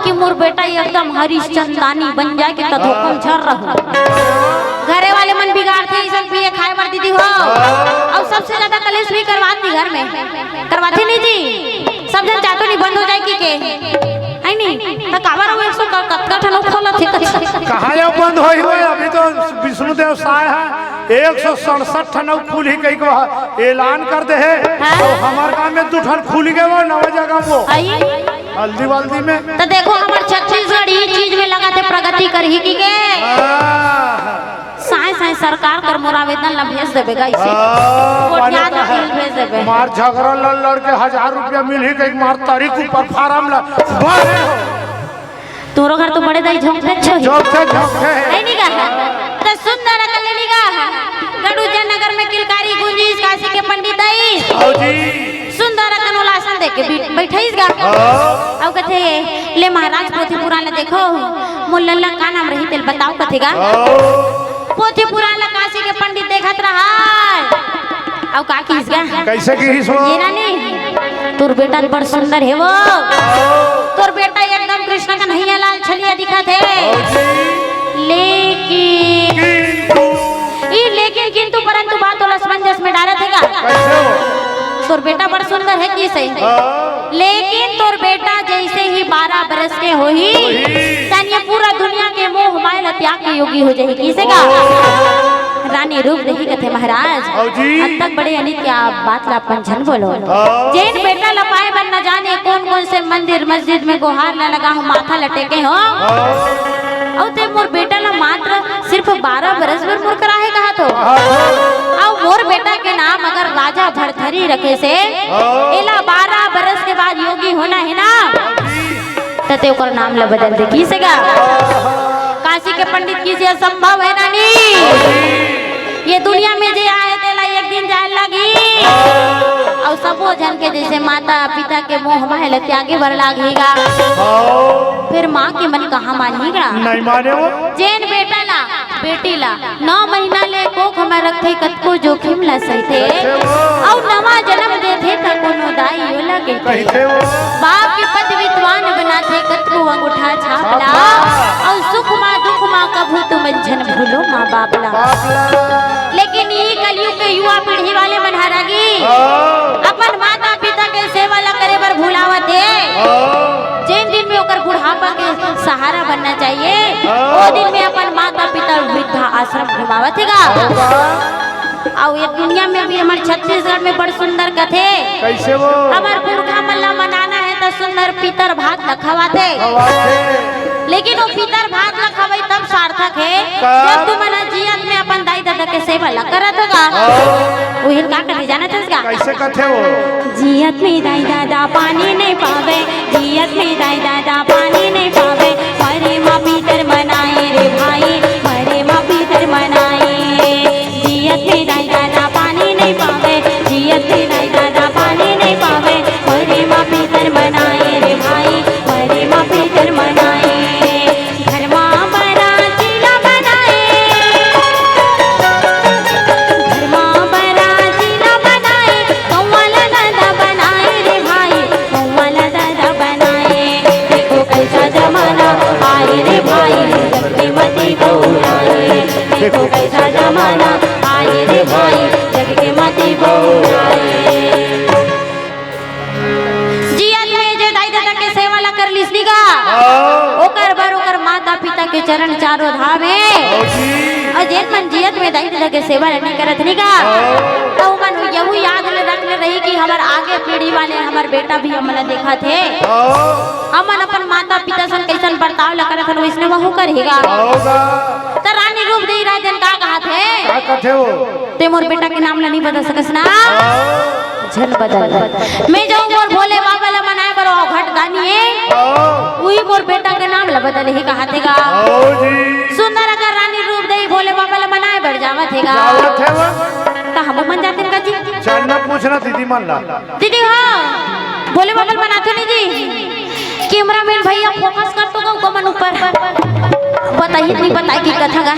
कि मोर बेटा एकदम हरिश्चंदानी बन जाए के त धोखम झर रहू। घरे वाले मन बिगाड़थे अइसन पिए खाए बर दीदी हो। अउ सबसे ज्यादा कलेश भी करवाथे घर में, करवाथे नहीं जी। सब झन चाहतो नहीं बंद हो जाए कि के, है नहीं? त काबर वो एक सौ क-, कतका ठन खोलत हे कच्छा? कहाँ ये बंद होई हुई? अभी तो विष्णुदेव साय है, एक सौ सड़सठ ठन अउ खुलही कहिके वह ऐलान कर दे हे। हाँ। तो हमर गांव में दू ठन खुल गए वो नवा जगह वो। आई? हल्दी वल्दी में। त देखो हमर छत्तीसगढ़ ई चीज में लगाथे प्रगति करही कि के। हाँ। साय साय सरकार कर मोर आवेदन ला भेज देबे गा इसे। हाँ, कोटियाना मान्यता है। बिल भेज देबे। मार झगरा लड़ लड़ के हजार रुपया मिलही कहिके मार तारीख ऊपर फार्म ला भरे हो। तोरो घर तो बड़े दाई झोंकथे छो ही। झोंकथे, झोंकथे। नहीं, नहीं गा। त सुंदर अकन ले नहीं गा। गडू जयनगर में किलकारी गूंजिस, काशी के पंडित दाई। आओ जी। सुंदर अकन ओला आसन दे के बि-, बैठाइस गा। हाँ। अउ कथे, "ले महाराज, पोथी पुराण ल देखो, मोर लल्ला का नाम रही, तेल बताओ," कथे गा। हाँ। पोथी पुराण ल काशी के पंडित देखत रहा। अउ का किहिस गा? कइसे किहिस वो? ये रानी, तोर बेटा बड़ सुंदर हे वो। तोर बेटा एकदम कृष्ण कन्हैया लाल छलिया दिखत हे। लेकिन किंतु। ई लेकिन किंतु परंतु बात ओला असमंजस में डारत हे गा। कइसे वो? तोर बेटा बड़ सुंदर हे, किहिसे? हाँ। लेकिन तोर बेटा जइसे ही बारह बरस के होही, होही। तन ये पूरा दुनिया के मोह माया ल त्याग के योगी हो जाही, किहिसे गा? ओ। रानी रूप देही कथे महाराज। आओ जी। अब तक बड़े अनित के आप बात ला अपन झन बोलो। हाँ। जेन बेटा ल पाए बर न जाने कौन कौन से मंदिर मस्जिद में गोहार ला लगा हूँ, माथा लटेके हो। हाँ। अउ ते मोर बेटा ला मात्र सिर्फ बारह बरस बर मोर करा हे कहा तो। हाँ। अउ मोर बेटा के नाम अगर राजा भरथरी रखे से, हाँ। एला बारह बरस के बाद योगी होना हे ना, त ते ओकर नाम ला बदल दे, किहिसे गा? काशी के पंडित किहिसे असंभव हे रानी। ये दुनिया में जे आए तेला एक दिन जाए लागी। अउ सबो झन के जइसे माता पिता के मोह माया ल त्यागे बर लागही गा। फिर माँ के मन कहाँ मानही गा? नहीं माने वो। जेन बेटा ला, बेटी ला नौ महीना ले कोख म रखथे, कतको जोखिम ल सहिथे। सहिथे वो। अउ नवा जनम देथे त कोनो दाई ओला कहिथे। कहिथे वो। बाप के पद विद्वान बनाथे, कतको अंगूठा छाप ला। छाप ला। अउ सुख मा दुख मा कभू तुमन झन भूलो माँ बाप ला। बाप ला। लेकिन ये कलयुग के युवा पीढ़ी वाले मन हर आगी हाँ। अपन माता पिता के सेवा ला करे बर भुलावत हे। हाँ। जेन दिन में ओकर बुढ़ापा के सहारा बनना चाहिए, हाँ। वो दिन में अपन माता पिता वृद्धा आश्रम घुमावत हे गा। हाँ। अउ ये दुनिया में भी हमर छत्तीसगढ़ में बड़ सुंदर कथे। कइसे वो? हमर पुरखा मन ला मनाना हे त सुंदर पितर भात ला खवाथे। खवाथे। लेकिन वो पितर भात ला खवई तब सार्थक हे, का? जब तुमन ह जियत में अपन दाई ददा के सेवा ला करत हो गा। हाँ। उहिन का कथे जानत हस गा? कइसे कथे वो? जियत में दाई ददा पानी नहीं पावे, जियत में दाई ददा पानी नहीं पावे, मरे मा पितर मनाए रे भाई, मरे मा पितर मनाए। जियत में दाई ददा पानी नहीं पावे, जियत में दाई ददा पानी नहीं पावे, मरे मा पितर मनाए रे भाई, मरे मा पितर मनाए। घर मा बड़ा चीला बनाए, घर मा बड़ा चीला बनाए, कौआ ला ददा बनाए रे भाई, कौआ ला ददा बनाए। देखो कैसा जमाना आए रे भाई, जग के मती बउराए। देखो कैसा जमाना आए रे भाई, जग के मती बउराए। जियत में जे दाई ददा के सेवा ला कर लिस नी गा, हाँ। ओकर बर ओकर माता पिता के चरण चारों धाम हे। हाँ जी। अउ जेन मन जियत में दाई ददा के सेवा ला नहीं करत नी गा, हाँ। त ओमन यहू याद ले रखले रही कि हमर आगे पीढ़ी वाले हमर बेटा भी हमन ला देखत हे। हाँ। हमन अपन माता पिता सन कइसन बर्ताव ला करत हन, वइसने वहू करही गा। हाँ गा। त रानी रूप देही राजन का कहत हे? का कहत हे वो? ते मोर बेटा के नाम ला नहीं बता सकस ना? हाँ। झन बदल। मैं जाऊं मोर भोले बाबा ला मनाए बर, ओ घट दानी हे। हाँ। उही मोर बेटा के नाम ला बदलही कहत हे गा। हाँ जी। सुंदर अकन रानी रूप देही भोले बाबा ला मनाए बर जावत हे गा। जावत हे वो। त हमू मन जातेन का जी? चल ना पूछना दीदी मन ला। दीदी हो, भोले बाबा ला मनाथो नहीं जी? कैमरामैन भैया focus कर तो गो मन ऊपर। बताही नहीं बताए की कथा गा।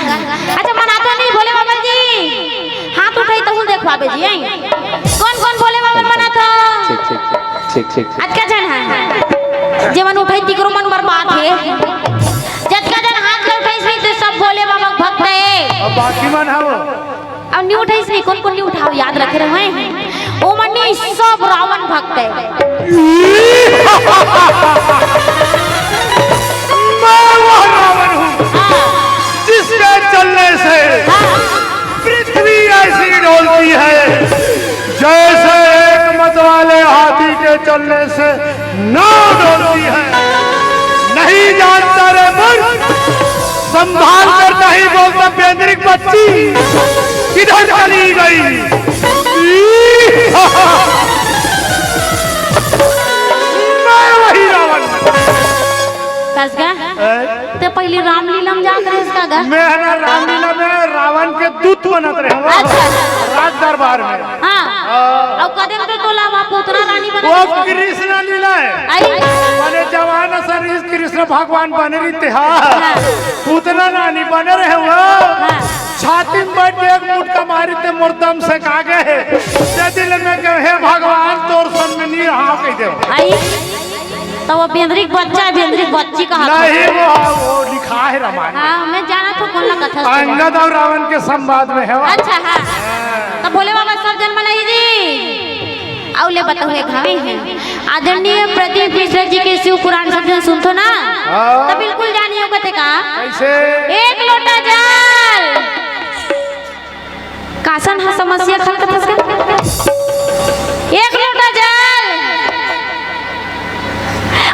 अच्छा मनाथो नहीं भोले बाबा जी? हाथ उठाई तहूँ देखवाबे जी, हैं? कौन कौन भोले ठीक, ठीक, ठीक। अतका झन हे, जेमन उठई तिकरो मन बर्बाद हे। जतका झन हाथ ल उठईस नहीं, ते सब भोले बाबा के भक्त हे। अब बाकी मन हव। अब नहीं उठईस नहीं, कोन कोन नहीं उठाव, याद रखे रहो। ओ मन नहीं, सब रावण भक्त हे। मैं वह रावण हूँ, हाँ। जिसके चलने से हाँ। पृथ्वी ऐसी डोलती है, जैसे एक मत वाले हाथी के चलने से नाव डोलती है। नहीं जानता रे मूर्ख, संभाल कर नहीं बोलता, बेंदरी की बच्ची किधर चली गई? मैं वही रावण। कस गा? हैं? ते पहिली रामलीला में जात रहेस का गा? मैं हे ना रामलीला में रावण के दूत बनत रहे हूँ। अच्छा। राज दरबार में। हाँ। हाँ। अउ कदेन तो तोला वहाँ पूतना रानी बना वो कृष्ण लीला हे। आई? माने जवान सरीस कृष्ण भगवान बने रहिते, हाँ। हाँ। पूतना रानी बने रहे हूँ। हाँ। छाती में बैठ के एक मुटका मारी ते मोर दम सेका गे। ते दिल में कहे, "हे भगवान, तोर सन में नहीं रहा," कहि दे। आई? त वो बेंदरी के बच्चा हे, बेंदरी के बच्ची कहा था। नहीं, वो, वो लिखा हे रामायण में। हाँ, मैं जानत हूँ कोन ला कथा सुना। अंगद अउ रावण के संवाद में हे वो। अच्छा, हाँ। त भोले बाबा सब झन मन आही जी। अउ ले बताहूँ, एक हवे हे। आदरणीय प्रदीप मिश्रा जी के शिव पुराण सब झन सुनथो ना? हाँ। त बिल्कुल जानियो कथे का? कैसे? एक लोटा जल। कासन ह समस्या खल कथस का? एक लोटा जल।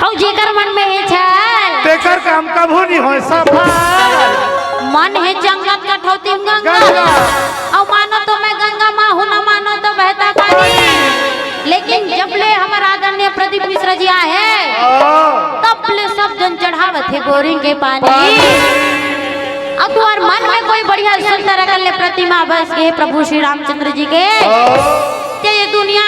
अउ जेकर मन में हे छल। तेकर काम कभू नहीं होय सफल। मन हे जंगत कठौती में गंगा। गंगा। अउ मानो तो मैं गंगा माँ हूँ, ना मानो तो बहता पानी। लेकिन जब ले हमर आदरणीय प्रदीप मिश्रा जी आए हे, हाँ। तब ले सब झन चढ़ावत हे बोरिंग के पानी। पानी। अब तुम्हार मन में कोई बढ़िया सुंदर अकल ले प्रतिमा बस गे प्रभु श्री रामचंद्र जी के। हाँ। ते ये दुनिया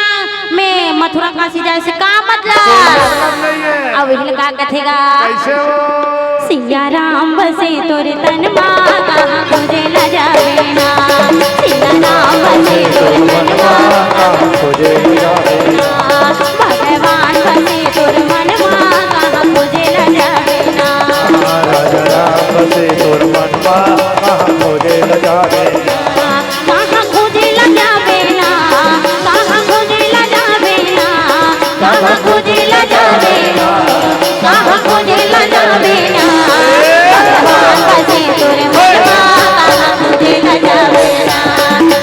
में मथुरा काशी जाए से का मतलब? कोई मतलब नहीं हे। अब इहला का कथे गा? कैसे हो? सिया राम बसे तोर तन मा, कहाँ खोजे ला जावे ना। सिया राम बसे तोर तन मा, कहाँ खोजे ला जावे ना। भगवान बसे तोर मन मा, कहाँ खोजे ला जावे ना। राजा राम बसे तोर मन मा, कहाँ खोजे ला जावे ना। कहाँ खोजे ला जावे ना, कहाँ खोजे ला जावे ना, कहाँ खोजे ला जावे ना, कहाँ खोजे ला जावे ना। भगवान बसे तोर मन मा, कहाँ खोजे ला जावे ना।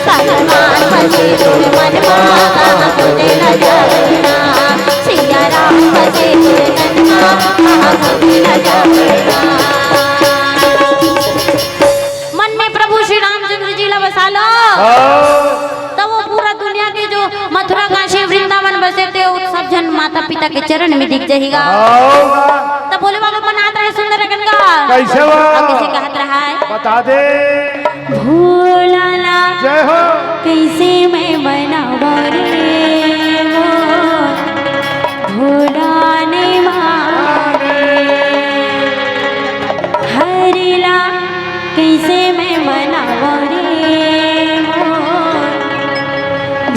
भगवान बसे तोर मन मा, कहाँ खोजे ला जावे ना। सिया राम बसे तोर मन मा, कहाँ खोजे ला जावे ना। मन में प्रभु श्री रामचंद्र जी ला बसा लो। हाँ। तब वो पूरा दुनिया के जो मथुरा, काशी, वृंदावन बसे थे, वो सब झन माता पिता के चरण में दिख जाएगा। हाँ। तब भोले बाबा बनात रहे सुंदर अकन का। कैसे बा? अब कैसे कहत रहा है? बता दे। भोला ला जय हो। कैसे मैं मनावं रे वो भोला नहीं माने। हरि ला कैसे मैं मनावं रे मोर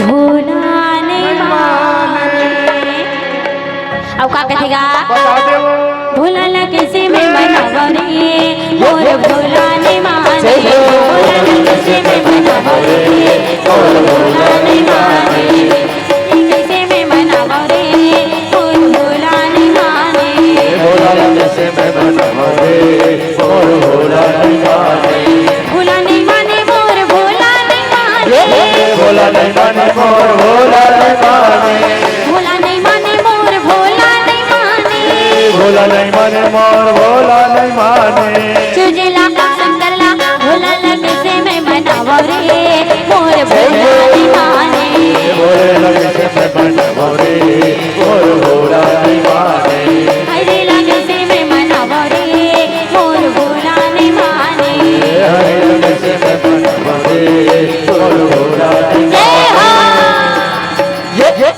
भोला नहीं माने। अब का कथेगा? बता दे वो। भोला ला कैसे मैं मनावं रे, मोर भोला नहीं माने। भोला ला कैसे मैं मनावं रे, मोर भोला नहीं माने। कैसे मैं मनावं रे, मोर भोला नहीं माने। भोला ला कैसे मैं मनावं रे, मोर भोला नहीं माने। भोला नहीं माने, मोर भोला नहीं माने। भोला नहीं माने, मोर भोला नहीं माने। भोला नहीं माने, मोर भोला नहीं माने। भोला नहीं माने, मोर भोला नहीं माने। चुजेला का संकला, भोला ला कैसे मैं मनावं रे, मोर भोला नहीं माने। भोला ला कैसे मैं मनावं रे, मोर भोला नहीं माने। हरे ला कैसे मैं मनावं रे, मोर भोला नहीं माने। हरे ला कैसे मैं मनावं रे, मोर भोला नहीं माने। जय हो। ये, ये।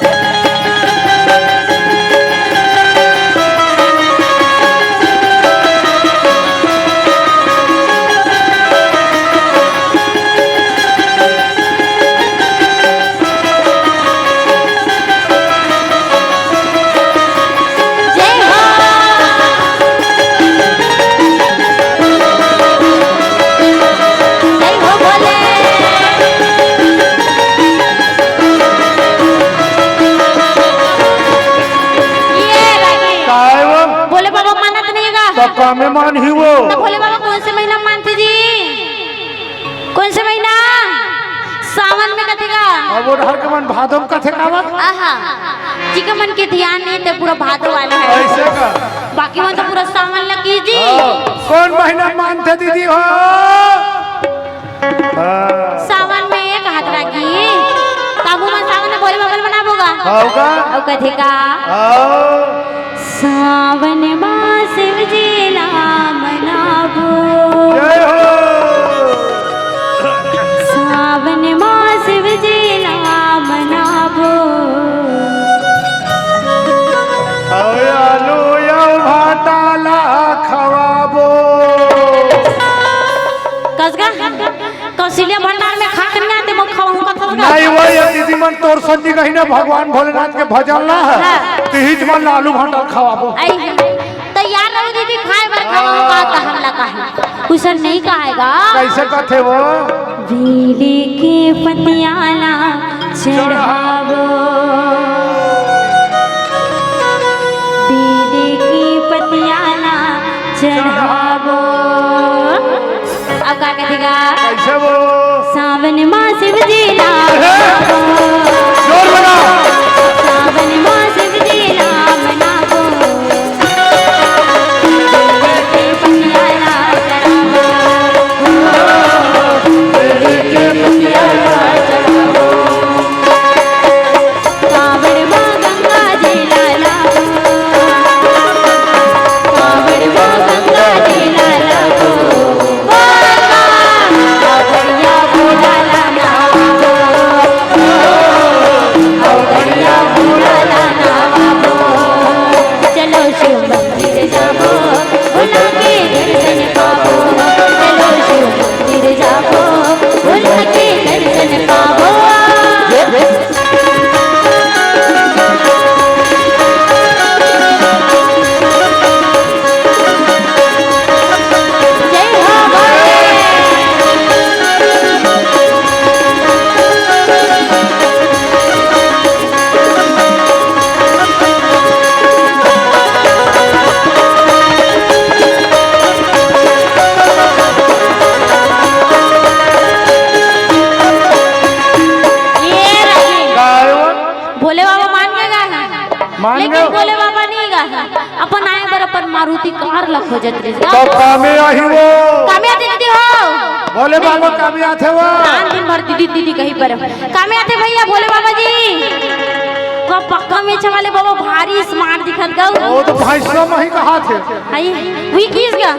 में मान ही वो। तो भोले बाबा कौन से महीना मानथे जी? कौन से महीना? सावन में कथे का? अब वो डहर के मन भादो में कथे का बा? आहा, जी के मन के ध्यान नहीं, ते पूरा भादो वाले हैं। ऐसे का? बाकी मन तो पूरा सावन लगी जी। हाँ, कौन महीना मानथे दीदी हो? हाँ। सावन में एक हाथ राखी। काबू में सावन में भोले बाबा ल मनाबो गा। हाँ, होगा। अउ कथे का? हाँ। सावन मास जेला मनाबो। जय हो। सावन मास जेला मनाबो। अरे आलू या भाटा ला खवाबो। कस गा? कौशल्या भंडार में खा के नहीं आते, मैं खवाऊं का थोड़ा। नहीं, वो ये दीदी मन तोर संजी कहीं ना भगवान भोलेनाथ के भजन ला है। हाँ। तो हिच मन ला आलू भाटा खवाबो। आई, तैयार रहो दीदी, खाए बर खवाऊं का, तो हमला का है। कुछ नहीं कहेगा। कैसे कथे वो? बीड़ी के पतियाला चढ़ाबो। बीड़ी के पतियाला चढ़ाबो। अब का कथेगा? कैसे वो? सावन मास जेला मनाबो। जोर लगाओ। सावन मास जेला मनाबो। चलो शिव मंदिर जाबो, भोला के दर्शन पाबो। चलो शिव मंदिर जाबो, भोला के दर्शन पाबो। जय हो भोले। ये रही। का है वो? भोले बाबा मान के गा है, मान लेकिन गए। भोले बाबा नहीं गा है। अपन आए बर अपन मारुति कार ला खोजत रहिस गा। तो कामे आही वो। कामे आथे दीदी हो। भोले बाबा कामे आथे वो। रात दिन भर दीदी दीदी कहीं पर। कामे आथे भैया भोले बाबा जी। वो पक्का मेछा वाले बाबा भारी smart दिखत गा। वो तो भैंसवा में ही कहा थे। हाय, वी किस गा?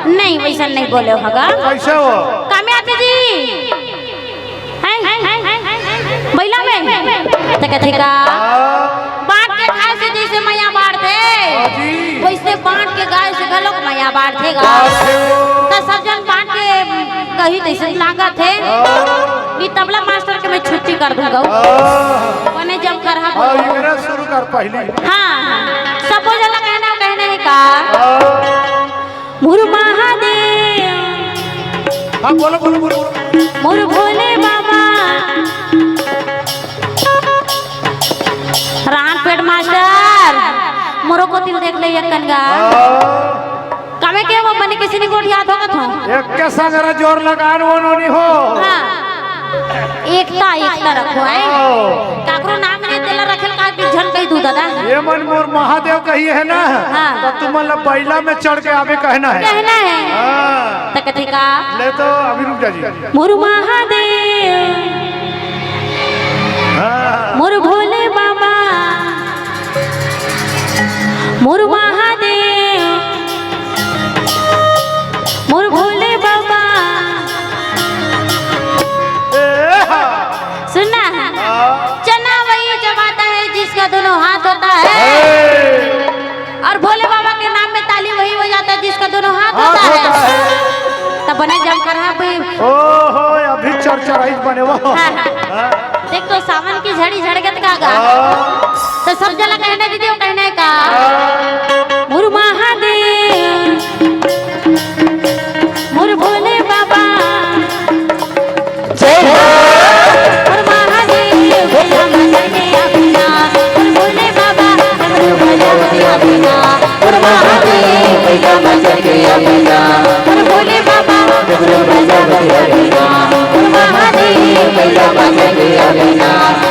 नहीं, वैसा नहीं बोले होगा। कैसे हो? कामे आथे जी। हैं? बइला में? त कथे का? बांट के खाए से जैसे मया बांटथे, हाँ जी। वैसे बांट के गाय से घलोक मया बांटथे गा। बांटथे वो। त सब जन बांट के कही तैसे लागत हे। हाँ। ये तबला मास्टर के मैं छुट्टी कर दूंगा। हाँ। वने जब करहा हाँ, बोलो। ये मेरा शुरू कर पहली। हाँ, हाँ। सबो जन ला कहना, कहना है का? हाँ। मोर महादेव। हाँ, बोलो, बोलो, बोलो, बोलो। मोर भोले बाबा। राम पेट मास्टर, मोरो कोति ल देख ले एक कन गा। हाँ। कामे के वो बने किसी ने गोठियात होगा था। एक के संगरा जोर लगान वो नोनी हो। हाँ। एकता, एकता रखो, हैं? हाँ। काकरो नाम नहीं तेला रखेल का कि झन कही दू दादा। ये मन मोर महादेव कही है ना, हाँ। तो तुमन ला बइला में चढ़ के आवे कहना है। कहना है। हाँ। त कथे का? ले तो अभी रुक जा जी। मोर महादेव, हाँ। मोर भोले बाबा, मोर महादेव, मोर भोले बाबा। ए, हाँ। सुनना है? हाँ। चना वही चबाता है जिसका दोनों हाथ होता है। हे। और भोले बाबा के नाम में ताली वही बजाता है जिसका दोनों हाथ हाथ होता है। होता है। तब बने जमकर हाँ पे। ओहो, अभी चरचराई बने वो। हाँ, हाँ। हाँ। देख तो सावन की झड़ी झड़गत का गा। हाँ। तो सब जला कहना दीदी, वो कहना है का? हाँ। मोर महादेव, मोर भोले बाबा। जय हो। मोर महादेव, भैया मचर के आबे ना। मोर भोले बाबा, हमरो भैया के आबे ना। मोर महादेव, भैया मचर भोले बाबा डमरू बाजा बजा देना, महादेव भैया बाजा बजा देना,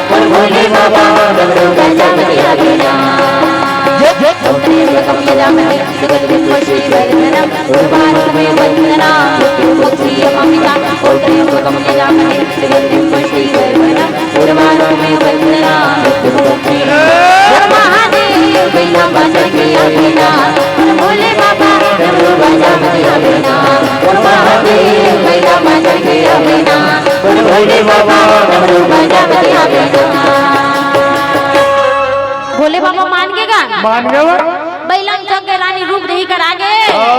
भोले बाबा डमरू बाजा बजा देना। जय जय। ओम त्र्यंबकम यजामहे सुगंधिं पुष्टिवर्धनम उर्वारुकमिव बंधनानां मृत्युर्मुक्षीयमामृतात्। ओम त्र्यंबकम यजामहे सुगंधिं पुष्टिवर्धनम उर्वारुकमिव बंधनानां मृत्युर्मुक्षीयमामृतात्। महादेव भैया बाजा बजा देना, भोले बाबा डमरू बाजा बजा देना, महादेव भैया बाजा बजा देना, भोले बाबा डमरू बाजा बजा देना। भोले बाबा मान गे गा? मान गे वो। बइला म चघ के रानी रूप देही कर आगे। हाँ।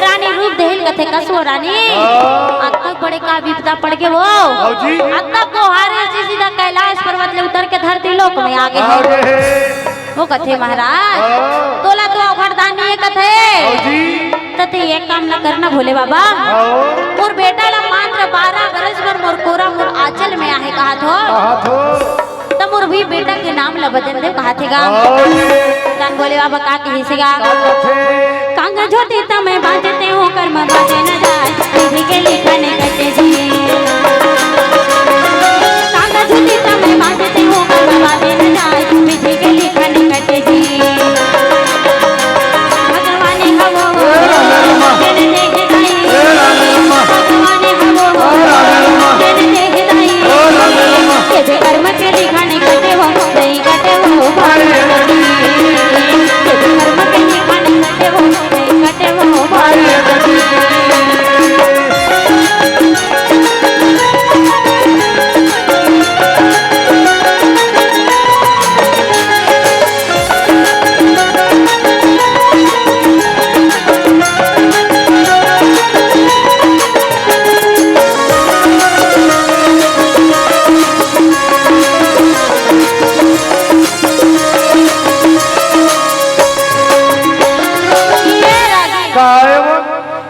रानी रूप देही ल कथे, कस वो रानी? हाँ। अतक बड़े का बिपदा पड़ गे वो। हाँ जी। अतक वो हारे से सीधा कैलाश पर्वत ले उतर के धरती लोक में आगे हे। आगे हे। वो कथे महाराज, हाँ। तोला तो अवघड़दानी हे कथे। हाँ जी। त तें एक काम ला करना भोले बाबा। हाँ। मोर बेटा ला मात्र बारह बरस बर मोर कोरा मोर आंचल में आहे कहाथों। कहाथों। त मोर भी बेटा के नाम ल बदल दे कहाथे गा। हाँ। तहान भोले बाबा का कहिस गा? का कथे? कांगा झोटी त मैं बांचतेंव, करम बांचे न जाय, विधि के लिखा नइ कटे जी। कांगा झोटी त मैं बांचतेंव, करम बांचे न जाय, विधि के लिखा नइ कटे जी। भगवान हवो, ए राधे रामा। तेरे देख दाई। ए राधे रामा। भगवान हवो, ए राधे रामा। तेरे देख दाई। ए राधे रामा। ये भी कर्म के लिखा नइ कटे वो, नइ कटे वो, भाई। ये भी कर्म के लिखा नइ कटे वो, नइ कटे वो, भाई। ये रागी। काय वो?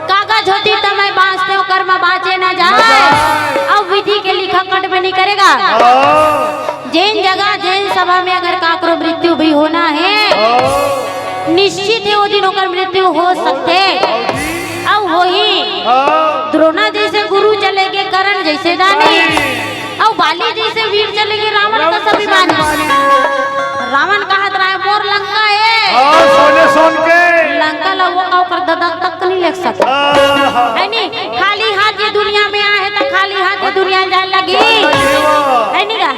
कांगा झोटी त मैं बांचतेंव, करम बांचे न जाय। न जाय। अउ विधि के लिखा कटबे नइ करे गा। हाँ। जेन जगह, जेन सभा में अगर काकरो मृत्यु भी होना हे, हाँ। निश्चित हे वो दिन ओकर मृत्यु हो सकथे। हाँ जी। अउ होही। हाँ। द्रोणा जइसे गुरु चले गे कर्ण जइसे दानी। हाँ। अउ बाली जइसे वीर चले गे रावण रावण कस कस अभिमानी। अभिमानी। रावण कहत रहे, "मोर लंका हे।" हाँ, सोने सोन के। लंका ला वो का ओकर ददा तक नइ लेग सकय। हाँ, हाँ। हे नी? खाली हाथ ये दुनिया में आए हे त खाली हाथ ये दुनिया जाय ल लगही। लगही वो। हे नी गा?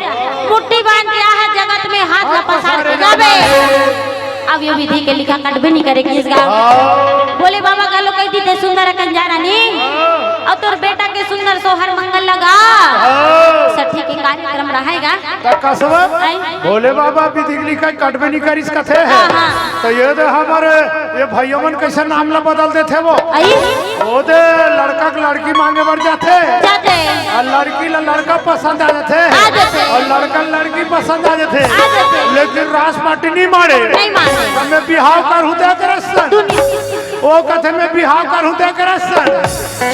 मुट्ठी बांध के आए हे जगत में हाथ ला हाथ पसार के पसारे जाबे। जाबे। अब ये विधि के लिखा कटबे नइ करे किस गा। हाँ। भोले बाबा घलो कहि दिस ते सुंदर अकन जा रानी। हाँ। अउ तोर बेटा के सुंदर सोहर मंगल लगा। हाँ। सठी के कार्यक्रम रहय गा। त कसवा? आई। भोले बाबा विधि के लिखा कटबे नइ करिस कथे। हाँ, हाँ। त ये दे हमर ये भइया मन कइसे नाम ला बदल देथे वो। आई। वो दे लड़का के लड़की मांगे बर जाथे। जाथे। अउ लड़की ला लड़का पसंद आ जाथे। आ जाथे। अउ लड़का ला लड़की पसंद आ जाथे। आ जाथे। लेकिन रास पाटी नइ माड़े। नइ माड़े। त मैं बिहाव करहूं त करस। दुनिया। वो कथे मैं बिहाव करहूं त करस।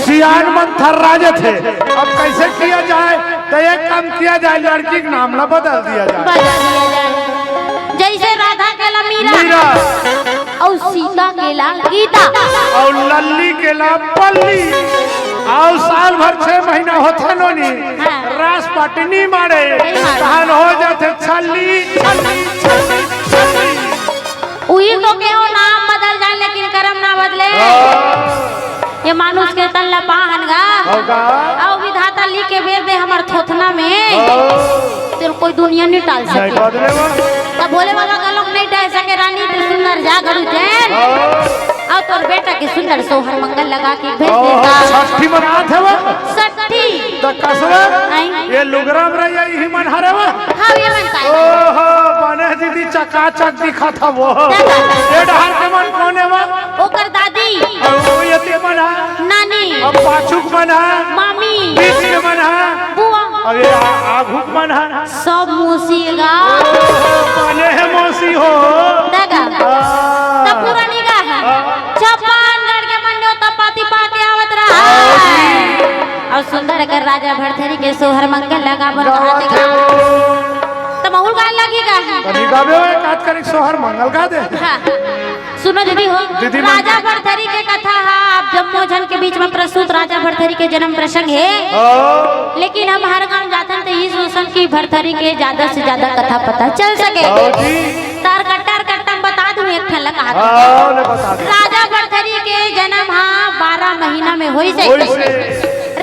सियान मन थर्रा जाथे। अब कइसे किया जाय? त एक काम किया जाय, लड़की के नाम ला बदल दिया जाय। बदल दिया जाय। जइसे राधा के ला मीरा। मीरा। अउ सीता के ला गीता। अउ लल्ली के ला पल्ली। अउ साल भर छह महीना होथे नोनी। हाँ। रास पाटी नइ माड़े। नइ माड़े। तहान हो जाथे छल्ली, छल्ली, छल्ली, छल्ली। उही तो केहेंव नाम बदल जाय, लेकिन करम ना बदले। हाँ। ये मानुष के तन ला पाहन गा। हो गा। अउ विधाता लिख के भेज दे हमर थोथना में। हाँ। तेला कोई दुनिया नइ टाल नइ सके। बदले वो। त भोले बाबा घलो नइ टाल सके, रानी तें सुंदर जा घड़ू जैन। हाँ। अउ तोर बेटा के सुंदर सोहर मंगल लगा के भेज ओ, देता। छठी मनात हे वो। छठी। त कसवा? आई। ये लुगरा म रहिया इही मन हरे वो। हाँ, ये मन का। ओहो, बने दीदी चकाचक दिखत हव वो। चकाचक। ये डहर के मन कोन हे वो? ओकर दादी। अउ वो एती मन हा? नानी। अउ पाछू के मन हा? मामी। बीच के मन हा? बुआ। अउ ये आ-, आघू के मन हा? सब मौसी गा। ओहो, बने हे मौसी हो। देखा। हाँ। त पुरानी गा हे। हाँ। छप्पन गढ़ के मन जो त पाती पाके आवत रहा। हाँ जी। अउ सुंदर अकन राजा भरथरी के सोहर मंगल लगा बर गावत कहाथे हे गा। वो। त महूँ ल गाय लगही गा। कभी गाबे हो, एक आध करी सोहर मंगल गा दे। हाँ। सुनो दीदी हो, दीदी मन। राजा भरथरी के कथा हा आप जम्मो झन के बीच में प्रस्तुत राजा भरथरी के जन्म प्रसंग हे। ओ। लेकिन हम हर गांव जाथन त यही सोचन कि भरथरी के ज्यादा से ज्यादा कथा पता चल सके। ओ जी। तार कट्टा, तार कट्टा में बता दूं एक ठन ला कहा। हाँ, ले बता दे। राजा भरथरी के जन्म हा बारह महीना में होइस हे। होइस हे।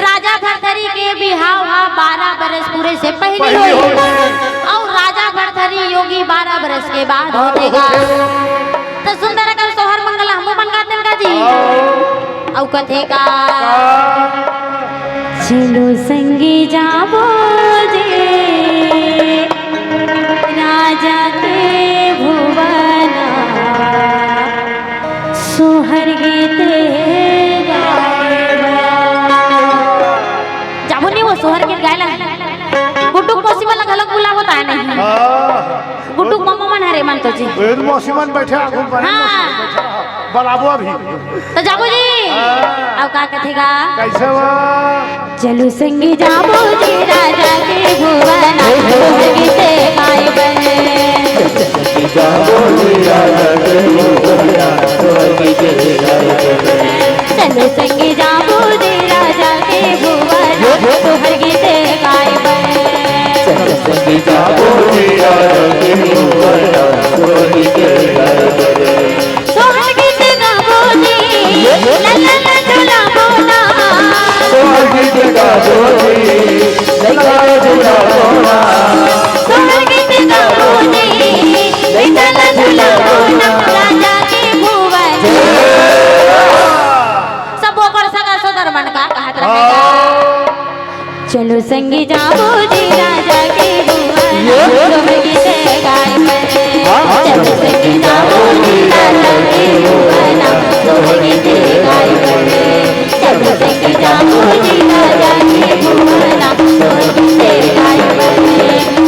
राजा भरथरी के बिहाव हा बारह बरस पूरे से पहली पहली होइस हे। होइस हे। अउ राजा भरथरी योगी बारह बरस के बाद बाद होथे गा। होथे। त सुंदर अकन सोहर मंगला हमू मन गातेन का जी। हाँ। अउ कथे का? का? चलो संगी जाबो जे राजा के भुवना, सोहर गीत गाए बर। जाबो नहीं वो सोहर गीत गाए ला। गुड्डू के मौसी मन ला घलोक बुलाबो त आए नहीं। हाँ। गुड्डू के मम्मा मन हरे मन तो जी। वेद मौसी मन बैठे आगू बने हाँ। मौसी मन बैठे। बलाबो अभी। त जाबो जी। हाँ। अउ का कथे गा? कैसे वो? चलो संगी जाबो जी राजा के भुवना, सोहर गीत गाए बर। चलो संगी जाबो जी राजा के भुवना, सोहर गीत गाए बर। सोहर गीत गाबो जी, लल्ला झुलाबो ना। सोहर गीत गाबो जी, लल्ला झुलाबो ना। सोहर गीत गाबो जी, लल्ला झुलाबो ना। राजा के भुवन। सब ओकर सगा सोदर मन का कहत रहेगा। चलो संगी जाबो जी राजा के भुवन, सोहर गीत गाए बर। चलो संगी जाबो जी राजा के भुवन, सोहर गीत गाए बर। चलो संगी जाबो जी राजा के भुवन, सोहर गीत गाए बर।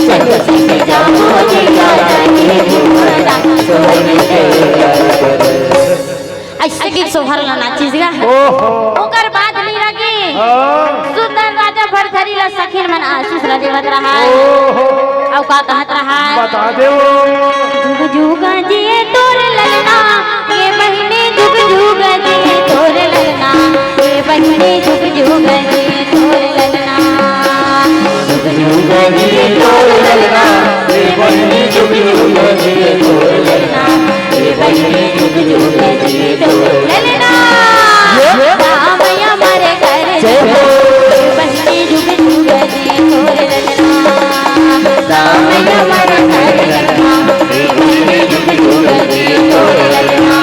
चलो संगी जाबो जी राजा के भुवन, सोहर गीत गाए बर। अइसे कि सोहर ला नाचिस गा। ओहो। ओकर बाद मीरा के हाँ। सुंदर राजा भरथरी ला सखिन मन आशीष ला देवत रहा। ओहो। अउ का कहत रहा? बता दे वो। जुग जुग जिए तोर ललना, ये बहिनी जुग जुग जिए तोर ललना, ये बहिनी जुग जुग जिए तोर ललना। जुग जुग जिए तोर ललना, ये बहिनी जुग जुग जिए तोर ललना। ए बहिनी जुग जुग जिए तोर ललना। ये राम अमर कर जय हो। ए बहिनी जुग जुग जिए तोर ललना। राम अमर कर ललना। ए बहिनी जुग जुग जिए तोर ललना।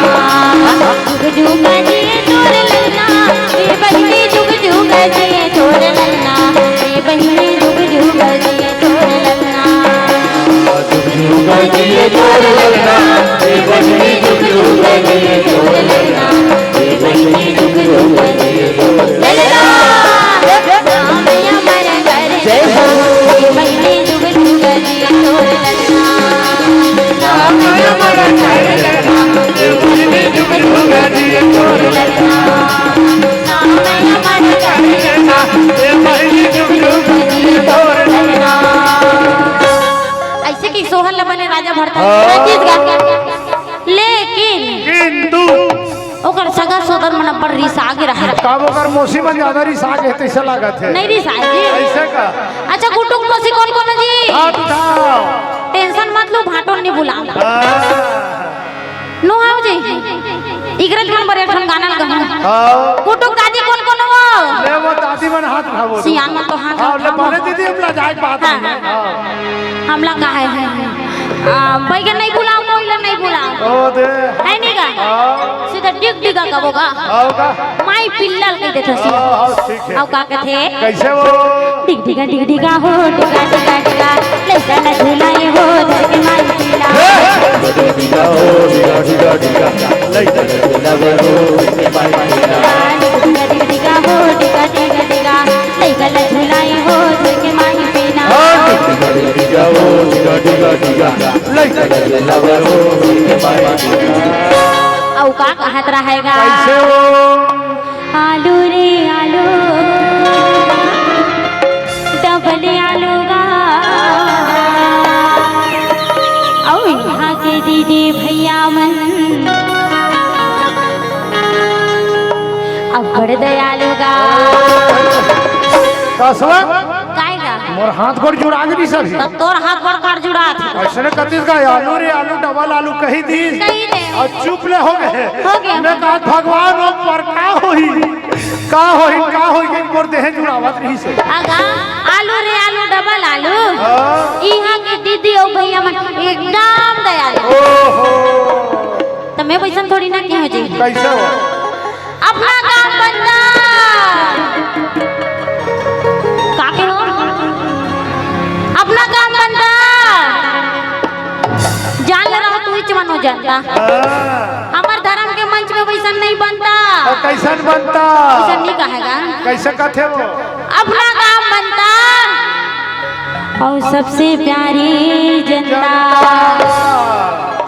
जुग जुग जिए तोर ललना। ए बहिनी जुग जुग जिए तोर ललना। ए बहिनी जुग जुग जिए तोर ललना। जुग जुग जिए तोर ललना, ए बहिनी जुग जुग जिए तोर ललना, ए बहिनी जुग जुग जिए तोर ललना। राम अमर कर जय हो। ए बहिनी जुग जुग जिए तोर ललना। राम अमर कर ललना, ए बहिनी जुग जुग जिए तोर ललना। राम अमर कर ललना, ए बहिनी जुग जुग जिए तोर ललना। अइसे कि सोहर ल बने राजा भरथरी हाँ। नाचिस गा। लेकिन किंतु ओकर सगा सोदर मन अब्बड़ रिसा गे रहे। काबर ओकर मौसी मन ज्यादा रिसा गे हे, तइसे लागत हे। नहीं रिसा जी। अइसे का? अच्छा, गुड्डू के मौसी कोन कोन हे जी? हाथ उठाओ। टेंशन मत लो, भाटो नहीं बुलाओ। हाँ। नो आओ जी, इकरे मन बर एक ठन गाना ल कहूं। हाँ। गुड्डू के दादी कोन कोन हो? ले वो दादी मन हाथ उठाओ। सियान मन तो हाथ हाँ, ले उठाओ। पहले दीदी हमला जाए के बात हाँ। है। हाँ। हमला का है, है, है। आ, बैगन नहीं बुलाओ, कोई ला नहीं बुलाओ। ओ दे। है नहीं का? हाँ। सीधा डिग डिगा कबो का। आओ का? माई पिल्ला ल कहि देथस। हाँ, हाँ, ठीक है। अउ का कथे? कइसे वो? डिग डिगा, डिग डिगा हो, डिगा, डिगा, डिगा, लइका ला झुलाए हो, धर के माई पिला। हे! डिगा हो, डिगा, डिगा, डिगा, लइका ला झुलाए हो, धर के माई पिला। डिग डिगा, डिग डिगा हो, डिगा, डिगा, डिगा, लइका ला झुलाए हो, धर के माई पिला। हाँ, डिगा, डिगा, डिगा हो, डिगा, डिगा, डिगा, लइका ला झुलाए हो, धर के माई पिला। अउ का कहत रहेगा? कइसे वो? आलू रे आलू, डबल आलू गा। अउ इहाँ के दीदी भैया मन, कसवा? काय गा? मोर हाथ गोड़ जुड़ा गे सभी। त तोर हाथ गोड़ काट जुड़ात हे। अइसने कतिस गा, आलू रे आलू, डबल आलू कही दिस। कही दे। अउ चुप ले हो गे। हो गे। मैं कहा, "भगवान, ओ पर का होही? का होही, का होही?" कि मोर देह जुड़ावत रहिस हे। अगा, आलू रे आलू, डबल आलू। हाँ। इहाँ के दीदी अउ भैया मन एकदम दयालु। ओहो। त मैं वइसन थोड़ी ना कहे जी। कइसे हो? अपना काम बनता। का कहे हो? अपना काम बनता। जान ले रहा तू ही चमन हो जनता। हाँ। हमर धर्म के मंच में वइसन नहीं बनता। त कइसन बनता? वइसन नहीं कहे गा। कइसे कथे वो? अपना काम बनता। अउ सबसे प्यारी जनता। जनता।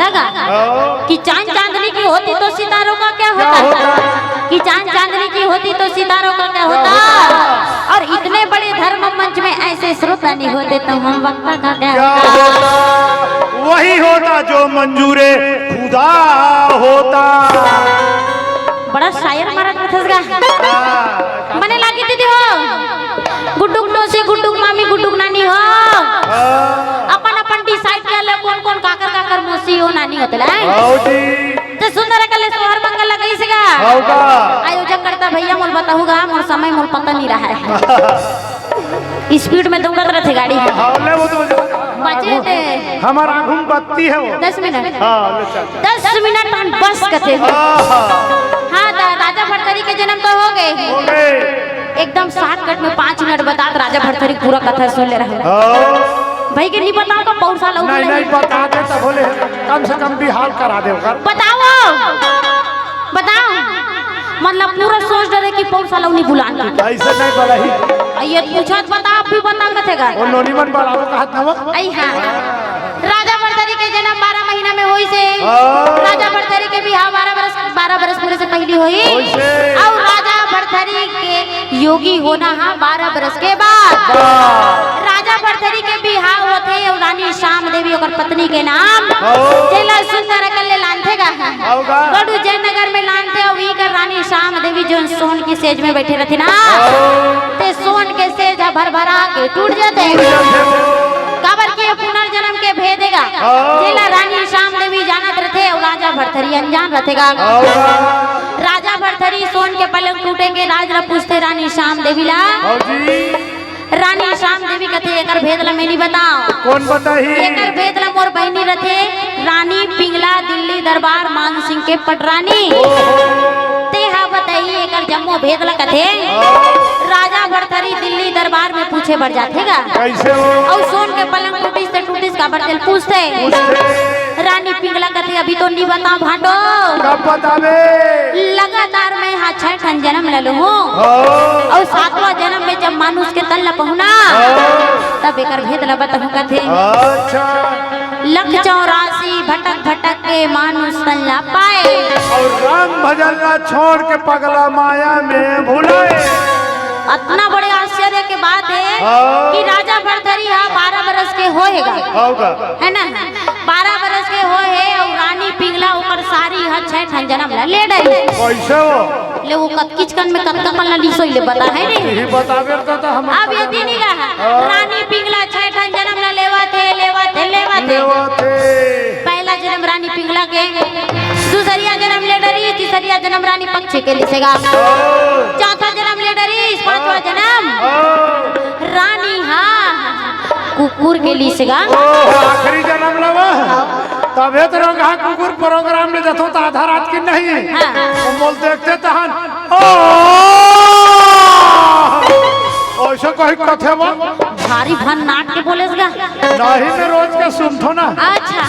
तगा? हाँ। कि चांद चांदनी की होती तो सितारों का क्या क्या होता? होता? कि चांद चांदनी की होती तो सितारों का क्या क्या होता? होता? और इतने बड़े धर्म मंच में ऐसे श्रोता नहीं होते तो हम वक्ता का क्या क्या होता? होता? वही होता जो मंजूरे खुदा होता। बड़ा शायर मारा था गा। हाँ। मने लागी दीदी हो, गुड्डुक नोसी, गुड्डुक मामी, गुड्डुक नानी हो। हाँ। अपन अपन decide कर ले, कौन कौन काकर काकर मौसी हो, नानी होते ला। हाँ जी। त सुंदर कले सोहर मंगल लगइस गा। हाँ का? आयोजक करता भैया मोल बताहूँ गा, मोर समय मोल पता नहीं रहा है। Speed में दौड़त रहिथे गाड़ी। हाँ, ले वो तो बचे थे। हमर आँखों में बत्ती हे वो। दस मिनट। हाँ, ले चल। दस मिनट में बस कथे। हाँ, हाँ। हाँ, त राजा भरथरी के जनम तो हो गे। हो गे। एकदम shortcut में पाँच मिनट बतात राजा भरथरी पूरा कथा सुन ले रहे। हाँ। भाई के नहीं बताओ तो पौर साल नहीं, नहीं, बता दे तब बोले, कम से कम बिहाव करा दे ओकर। बताओ। बताओ, मतलब पूरा सोच डरे कि पौर साल उनी बुलान की। अइसे नहीं बड़ा ही। आ, ये पूछत बता, आप भी बता कथे गा। वो नोनी मन बड़ा वो कहत ना वो। आई हाँ। राजा भरथरी के जनम बारह महीना में होइस हे। हाँ। राजा भरथरी के बिहाव बारह बरस, बारह बरस पूरे से पहिली होइस। होइस हे। अउ राजा भरथरी के योगी होना हा बारह बरस के बाद। हाँ। राजा भरथरी के बिहाव होथे अउ रानी श्याम देवी ओकर पत्नी के नाम, हाँ। जेला सुंदर अकल ले लानथे गा। अउ गा? गढ़ू जयनगर में लानथे अउ इकर रानी श्याम देवी जोन सोन के सेज में बइठे रथे ना, हाँ। ते सोन के सेज ह भरभरा के टूट जथे। टूट जथे। काबर कि ये पुनर्जन्म के भेद हे गा, हाँ। जेला रानी श्याम देवी जानत रथे अउ राजा भरथरी अनजान रथे गा। हाँ। राजा भरथरी सोन के पलंग टूटे के राज ला पूछथे रानी श्याम देवी ला। हाँ जी। रानी श्याम देवी कथे, "एकर भेद ला मैं नहीं बताओ।" कौन बताही? एकर भेद ला मोर बहिनी रथे, रानी पिंगला दिल्ली दरबार मान सिंह के पटरानी। ओहो। तेहा बताही एकर जम्मो भेद ला कथे। हाँ। राजा भरथरी दिल्ली दरबार में पूछे बर जाथे गा। कइसे हो? अउ सोन के पलंग टूटिस ते टूटिस काबर तेल पूछथे। पूछथे। रानी पिंगला कथे, "अभी तो नहीं बताओ भाटो।" कब बताबे? लगातार मैं हा छह ठन जनम ले लूं। हाँ। अउ सातवां जनम में जब मानुष के तन ला पहुना, हाँ। तब एकर भेद ला बताहूं कथे। अच्छा। लख चौरासी भटक भटक के मानुष तन ला पाए। अउ राम भजन ला छोड़ के पगला माया में भुलाए। अतना बड़े आश्चर्य के बात हे हाँ। कि राजा भरथरी हा बारह बरस के होय हे गा। हाँ गा। हे ना? बारह बरस के होय हे अउ रानी पिंगला ओकर सारी ह छह ठन जनम ला ले डरी। कइसे हो? ले वो कतकीच कन में कतका पल्ला लिसोई ले बता हे रे। यही बताबे तो, तो हम अब ये दिन ही रहा। हाँ। रानी पिंगला छह ठन जनम ला लेवा थे, लेवा थे, लेवा थे। लेवा थे। पहला जनम रानी पिंगला के, दूसरिया जनम ले डरी, तीसरिया जनम रानी पक्षी के लिसेगा। हाँ। चौथा जनम ले डरी, पांचवा हाँ। जनम हाँ। रानी हा कुकुर के लिसेगा। ओ, आखिरी जनम लवा। तभे तो रंगहा कुकुर program में जथो तो आधा रात की नहीं। हाँ। तो मोल देखते तहन, ओ, ऐसे कही कथे बा। भारी भन्नाट के बोलेस गा। नहीं, मैं रोज के सुनथो ना। अच्छा।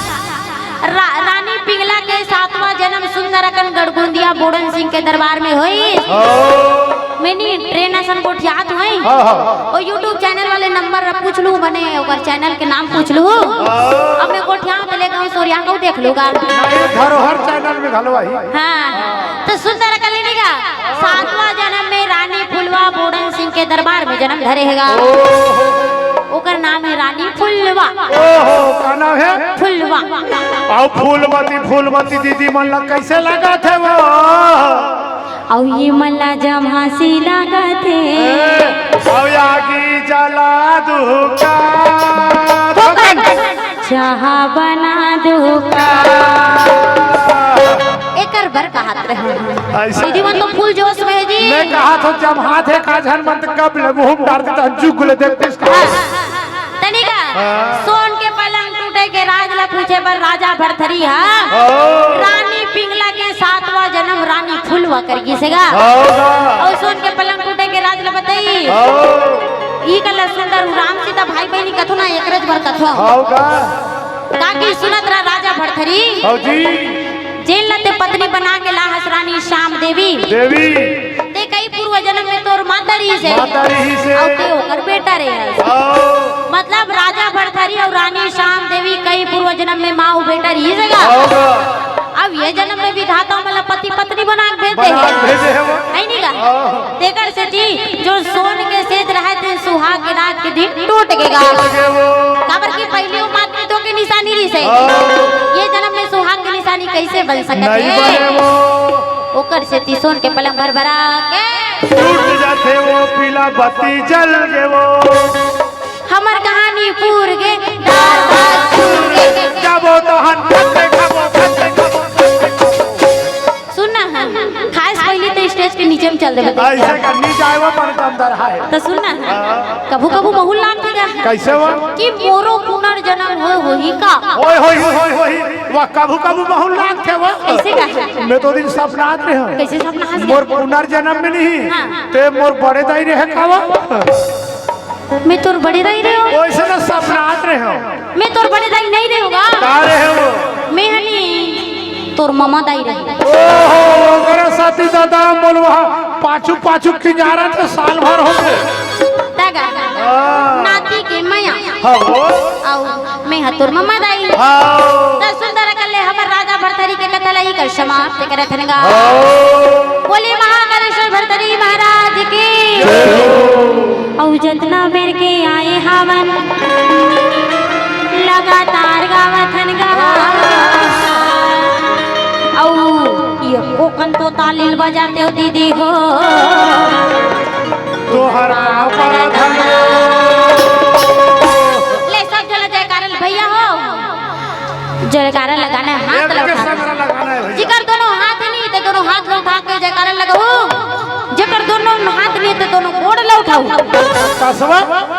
रा-, रानी पिंगला के सातवां जनम सुंदर अकन गढ़गुंदिया बोड़न सिंह के दरबार में होइस। हाँ। मैं नी train असन गोठियात होई। हाँ, हाँ। ओ YouTube channel वाले number ला पूछ लूं, मने ओकर channel के नाम पूछ लूं। हाँ। अब मैं गोठियात ले गांव सोरिया को देख लूंगा। नहीं, धरोहर channel में घलो आही। हाँ। तो सुंदर अकन नी गा, सातवां जनम में रानी फुलवा बोड़न सिंह के दरबार में जनम धरे हे गा। ओहो। ओकर नाम हे रानी फुलवा। ओहो, का नाम हे? फुलवा। अउ फूलमती, फूलमती दीदी मन ला कइसे लगथे वो? अउ ये मन ला जम्हासी लागत हे। ए, अउ आगी जला दूँ का? चाहा बना दूँ का? एकर बर कहत रहे। अइसे दीदी मन तो फुल जोश में हे जी। मैं कहा थों जम्हात हे का झन मन, त कब ले मुँह में डार देता, जुग ले देखते इसका। हाँ। तनिका, हाँ। सोन के पलंग टूटे के राज ला पूछे बर राजा भरथरी हा। ओ। रानी पिंगला के सातवां जनम रानी फुलवा कर गिस हे गा। हो गा। अउ सोन के पलंग टूटे के राज ला बताई। हो। ई कला सुंदर राम सीता भाई बहिनी कथों ना, एकरेच बर कथों। हो गा। काकी सुनत रहा राजा भरथरी। हो जी। जेन ला ते पत्नी बना के लाहस रानी श्याम देवी। देवी। ते कई पूर्व जन्म में तोर माता रहिस हे। माता रहिस हे। अउ ते ओकर बेटा रहे हस। आओ। मतलब राजा भरथरी अउ रानी श्याम देवी कई पूर्व जन्म में माँ अउ बेटा रहिस हे गा। आओ गा। अब ये जन्म में विधाता मन ला पति पत्नी बना के भेज दे बना के हे। भेजे हे वो। है नी गा? आओ। तेकर सेती जो सोन के सेज रहे ते सुहाग के रात के दिन टूट गे गा। टूट गे वो। काबर कि पहिली वो मातृत्व के निशानी रहिस हे। आओ। ये जन्म में सुहाग के निशानी कैसे बन सकत नहीं हे? बने वो। ओकर सेती सोन के पलंग भरभरा के टूट जाथे वो, पीला बत्ती जल गे वो। हमर कहानी पूर गे, दार भात चूर गे। जाबो तो हन खत्ते खाबो, खत्ते खाबो, खत्ते खाबो। सुन ना, हाँ, खाए से पहिली तो stage के नीचे में चल देबे। अइसे का नी जाए वो, पर अंदर है। तो सुन ना, हाँ। कभू कभू महूँ ल लागथे गा। कइसे वो? कि मोरो पुनर्जन्म होय होही का? होय होही, होय होही। वाह, कभू कभू महूँ ल लागथे वो। कइसे का? मैं तो दिन सपनात रहे हँव। कइसे सपनात हस? मोर पुनर्जन्म में नहीं, हाँ। ते मोर बड़े दाई रहे का वो? मैं तोर बड़े दाई रहे हँव। वइसे ना सपनात रहे हँव। मैं तोर बड़े दाई नहीं रहे हँव गा। का रहे वो? मैं हनी तोर ममा दाई रहे हँव। ओहो, ओकरे साथी दादा मोलवा पाछू पाछू किनारा तो साल भर हो गे। तगा। हाँ। नाती के मया। हाँ वो। अउ मैं ह तोर ममा दाई। हाँ। त सुंदर कर ले हमर राजा भरथरी के कथा ला इही कर समाप्त करत हन गा। हाँ। बोले महाकालेश्वर भरथरी महाराज की। जय हो। अउ जतना बेर के आए हावन, लगातार गावत हन गा। अउ एको कन तो ताली ल बजाते हो दीदी हो। तोहर पाँव परत हन। ले सब झन जयकारा ल भैया हो। जयकारा लगाना है, हाथ एक ला के उठा। संग लगाना है भैया। जेकर दोनों हाथ नहीं, ते दोनों हाथ ला उठा के जयकारा लगाहू। जेकर दोनों हाथ नहीं, ते दोनों गोड़ ला उठाहू। कसवा?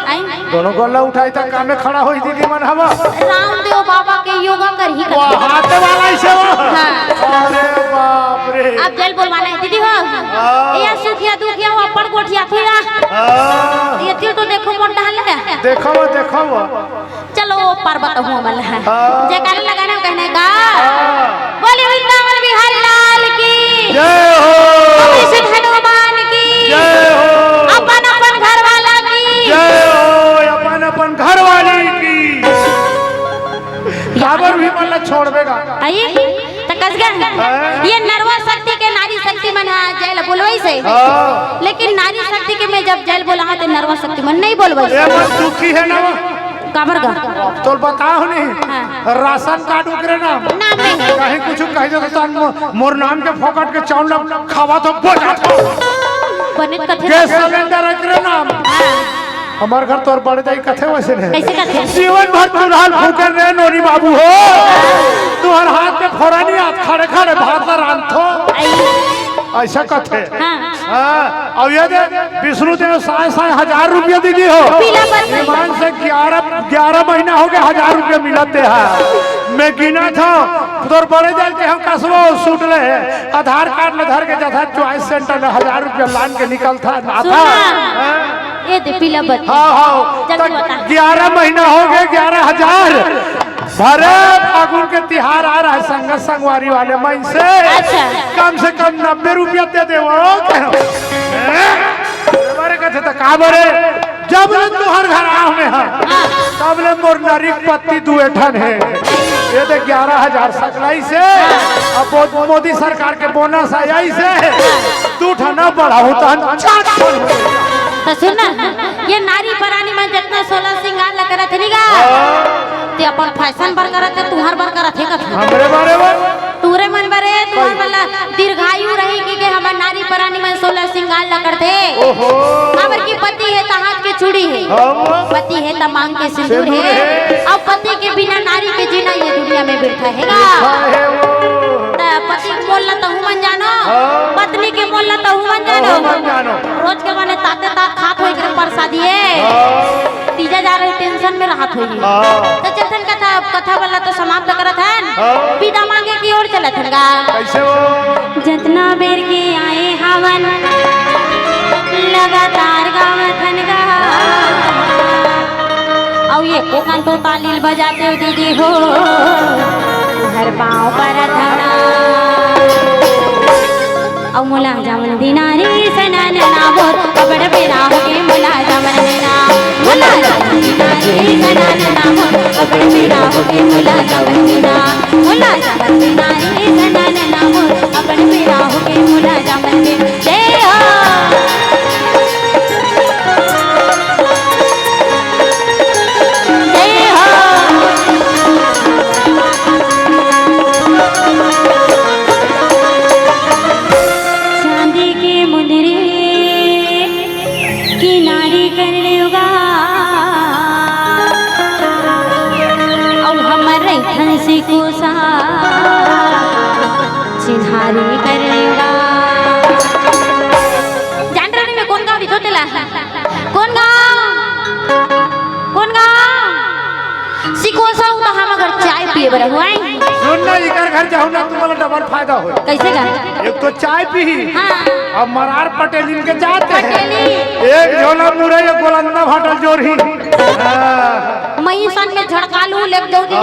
आई? दोनों गोड़ ला उठाई, त कामे खड़ा होई दीदी मन हवा। रामदेव बाबा के योगा करही कर। वाह, हाथ वाला ऐसे हो। हाँ। अरे बाप रे। अब जय ल बोलवाना है दीदी हो। हाँ। या सुखिया दुखिया हो, अपन गोठिया खुला। हाँ। ये तिल तो देखो मोटा हल है। देखो वो, देखो वो। चलो, पार्वत हूँ अमल है। हाँ। जयकारा लगाना कहने का। हाँ। बोले वृंदावन बिहारी लाल की। जय हो। अवधेश हनुमान की। जय हो। अपन अपन घर वाला की। जय हो। अपन अपन घर वाली की। काबर भी मन ला छोड़बे गा। आई? त कस गए? हाँ। ये नरवा शक्ति के नारी शक्ति मन हा जय ल बोलवइस हे। हाँ। लेकिन नारी शक्ति के मैं जब जय ल बोलाहूँ, त नरवा शक्ति मन नहीं बोलवइस हे। ये मन दुखी है ना वो। काबर गा? तोल बताहूँ नहीं। हाँ। राशन कार्ड ओकरे नाम। नाम नहीं। कहीं कुछ कह दे तो तन मो-, मोर नाम के फोकट के चाउर ला खावा तो बोला तो। बने कथे गैस ना। सिलेंडर ओकरे नाम। हाँ। हमर घर तोर बड़े दाई कथे वइसे नहीं। कइसे कथे? जीवन भर चूल्हा ल फूके रे नोनी बाबू हो। तुहर हाथ में फोरा नहीं आत, खड़े खड़े भात ला रांधथो। आई। अइसा कथे। हाँ। हाँ, अब ये दे, विष्णु देव साय साय हजार रुपया दीदी हो। पीला पर ईमान से ग्यारह, ग्यारह महीना हो गया, हजार रुपया मिलत हे। मैं गिनत हूँ, तोर बड़े दाई के हम कसबो सूट ले, आधार कार्ड ले धर के जाथा, चॉइस सेंटर ले हजार रुपया लान के निकलथा, नाथा। सुन ना। हाँ? ये दे पीला बत्ती। हाँ, हाँ। जल्दी तो बता। ग्यारह महीना हो गए, ग्यारह हजार। भरे फागुन के तिहार आ रहा है, संगत संगवारी वाले मन से अच्छा। कम से कम नब्बे रुपया दे दे वो। अरे बारे कथे त का बरे, जब ले तुहर घर आव में हा, हाँ। तब ले मोर नरिक पत्ती दुए ठन हे। ये दे ग्यारह हजार सकलाइस हे, अब मो-, मोदी सरकार के बोनस आइस हे, दू ठन बढ़ाहूँ तहन चार ठन हो। त सुन ना, ये नारी परानी मन जतना सोलह सिंगार ला करत हे नी गा, हाँ। ते अपन फैशन बर करत हे, तुहर बर करत हे का? हमरे बारे में? टूरे मन बरे, तुमन मन ला दीर्घायु रही कि के हमर नारी परानी मन सोलह सिंगार ला करथे। ओहो। काबर कि पति हे त हाथ के चूड़ी हे, हाँ। पति हे त मांग के सिंदूर सिंदूर हे। हे। अउ पति के बिना नारी के जीना ये दुनिया में बिरथा हे गा। बिरथा हे वो। त पति के मोल ला तहू मन जानो, हाँ। पत्नी के मोल ला तहू मन जानो। तहू मन जानो। रोज के माने ताते तात खात होई के परसादी हे। हाँ। तीजा जा रही, टेंशन में रहत होही। हाँ। त चलथन कथा, कथा वाला तो समाप्त करत हन। हाँ। विदा मांगे की ओर चलत हन गा। कैसे हो? जतना बेर के आए हावन, लगातार गावत हन गा। अउ ये कोकन तो ताली बजाते हो दीदी हो, हर पाँव परत हन। अउ मोला जावन दिना रे सनन ना मोर, अबड़ बेरा होगे मोला जावन दिना। मोला जावन दिना रे सनन ना मोर, अबड़ बेरा होगे मोला जावन दिना। मोला जावन दिना रे सनन ना मोर, अबड़ बेरा होगे मोला जावन दिना। जय हो। जय हो। चांदी के मुंदरी किनारी कर लेवगा, अउ हमर रैथन से कोसा चिन्हारी कर लेवगा। जान रहे में कौन गाँव दिखो तेला? कौन गाँव? कौन गाँव? सिकोसा हूँ तो हम अगर चाय पिए बर हुआ है। सुन ना, इकर घर जाहू ना, तुम्हारा डबल फायदा हो। कैसे गा? एक तो चाय पी, हाँ। अब मरार पटेल इनके जाते हैं। पटेली। एक झोला मुरई, एक गोलंदा भाटल जोर ही। हाँ। मही सन में झड़कालू लेके जाऊ दीदी। हाँ।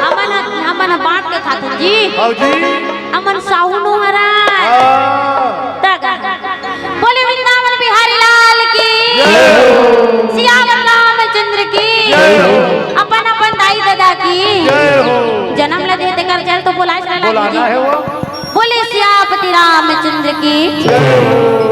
हमन, हमन बांट के खाते जी। हाँ जी। हमन साहू नो हरा। हाँ। तगा। बोले वृंदावन बिहारी लाल की। जय हो। सियावर रामचंद्र की। जय हो। अपन अपन दाई ददा की। जय हो। जन्म ला दे तेकर जल तो बोलाए ला बोलाना जी। है वो। बोले सियापति रामचंद्र की। जय हो।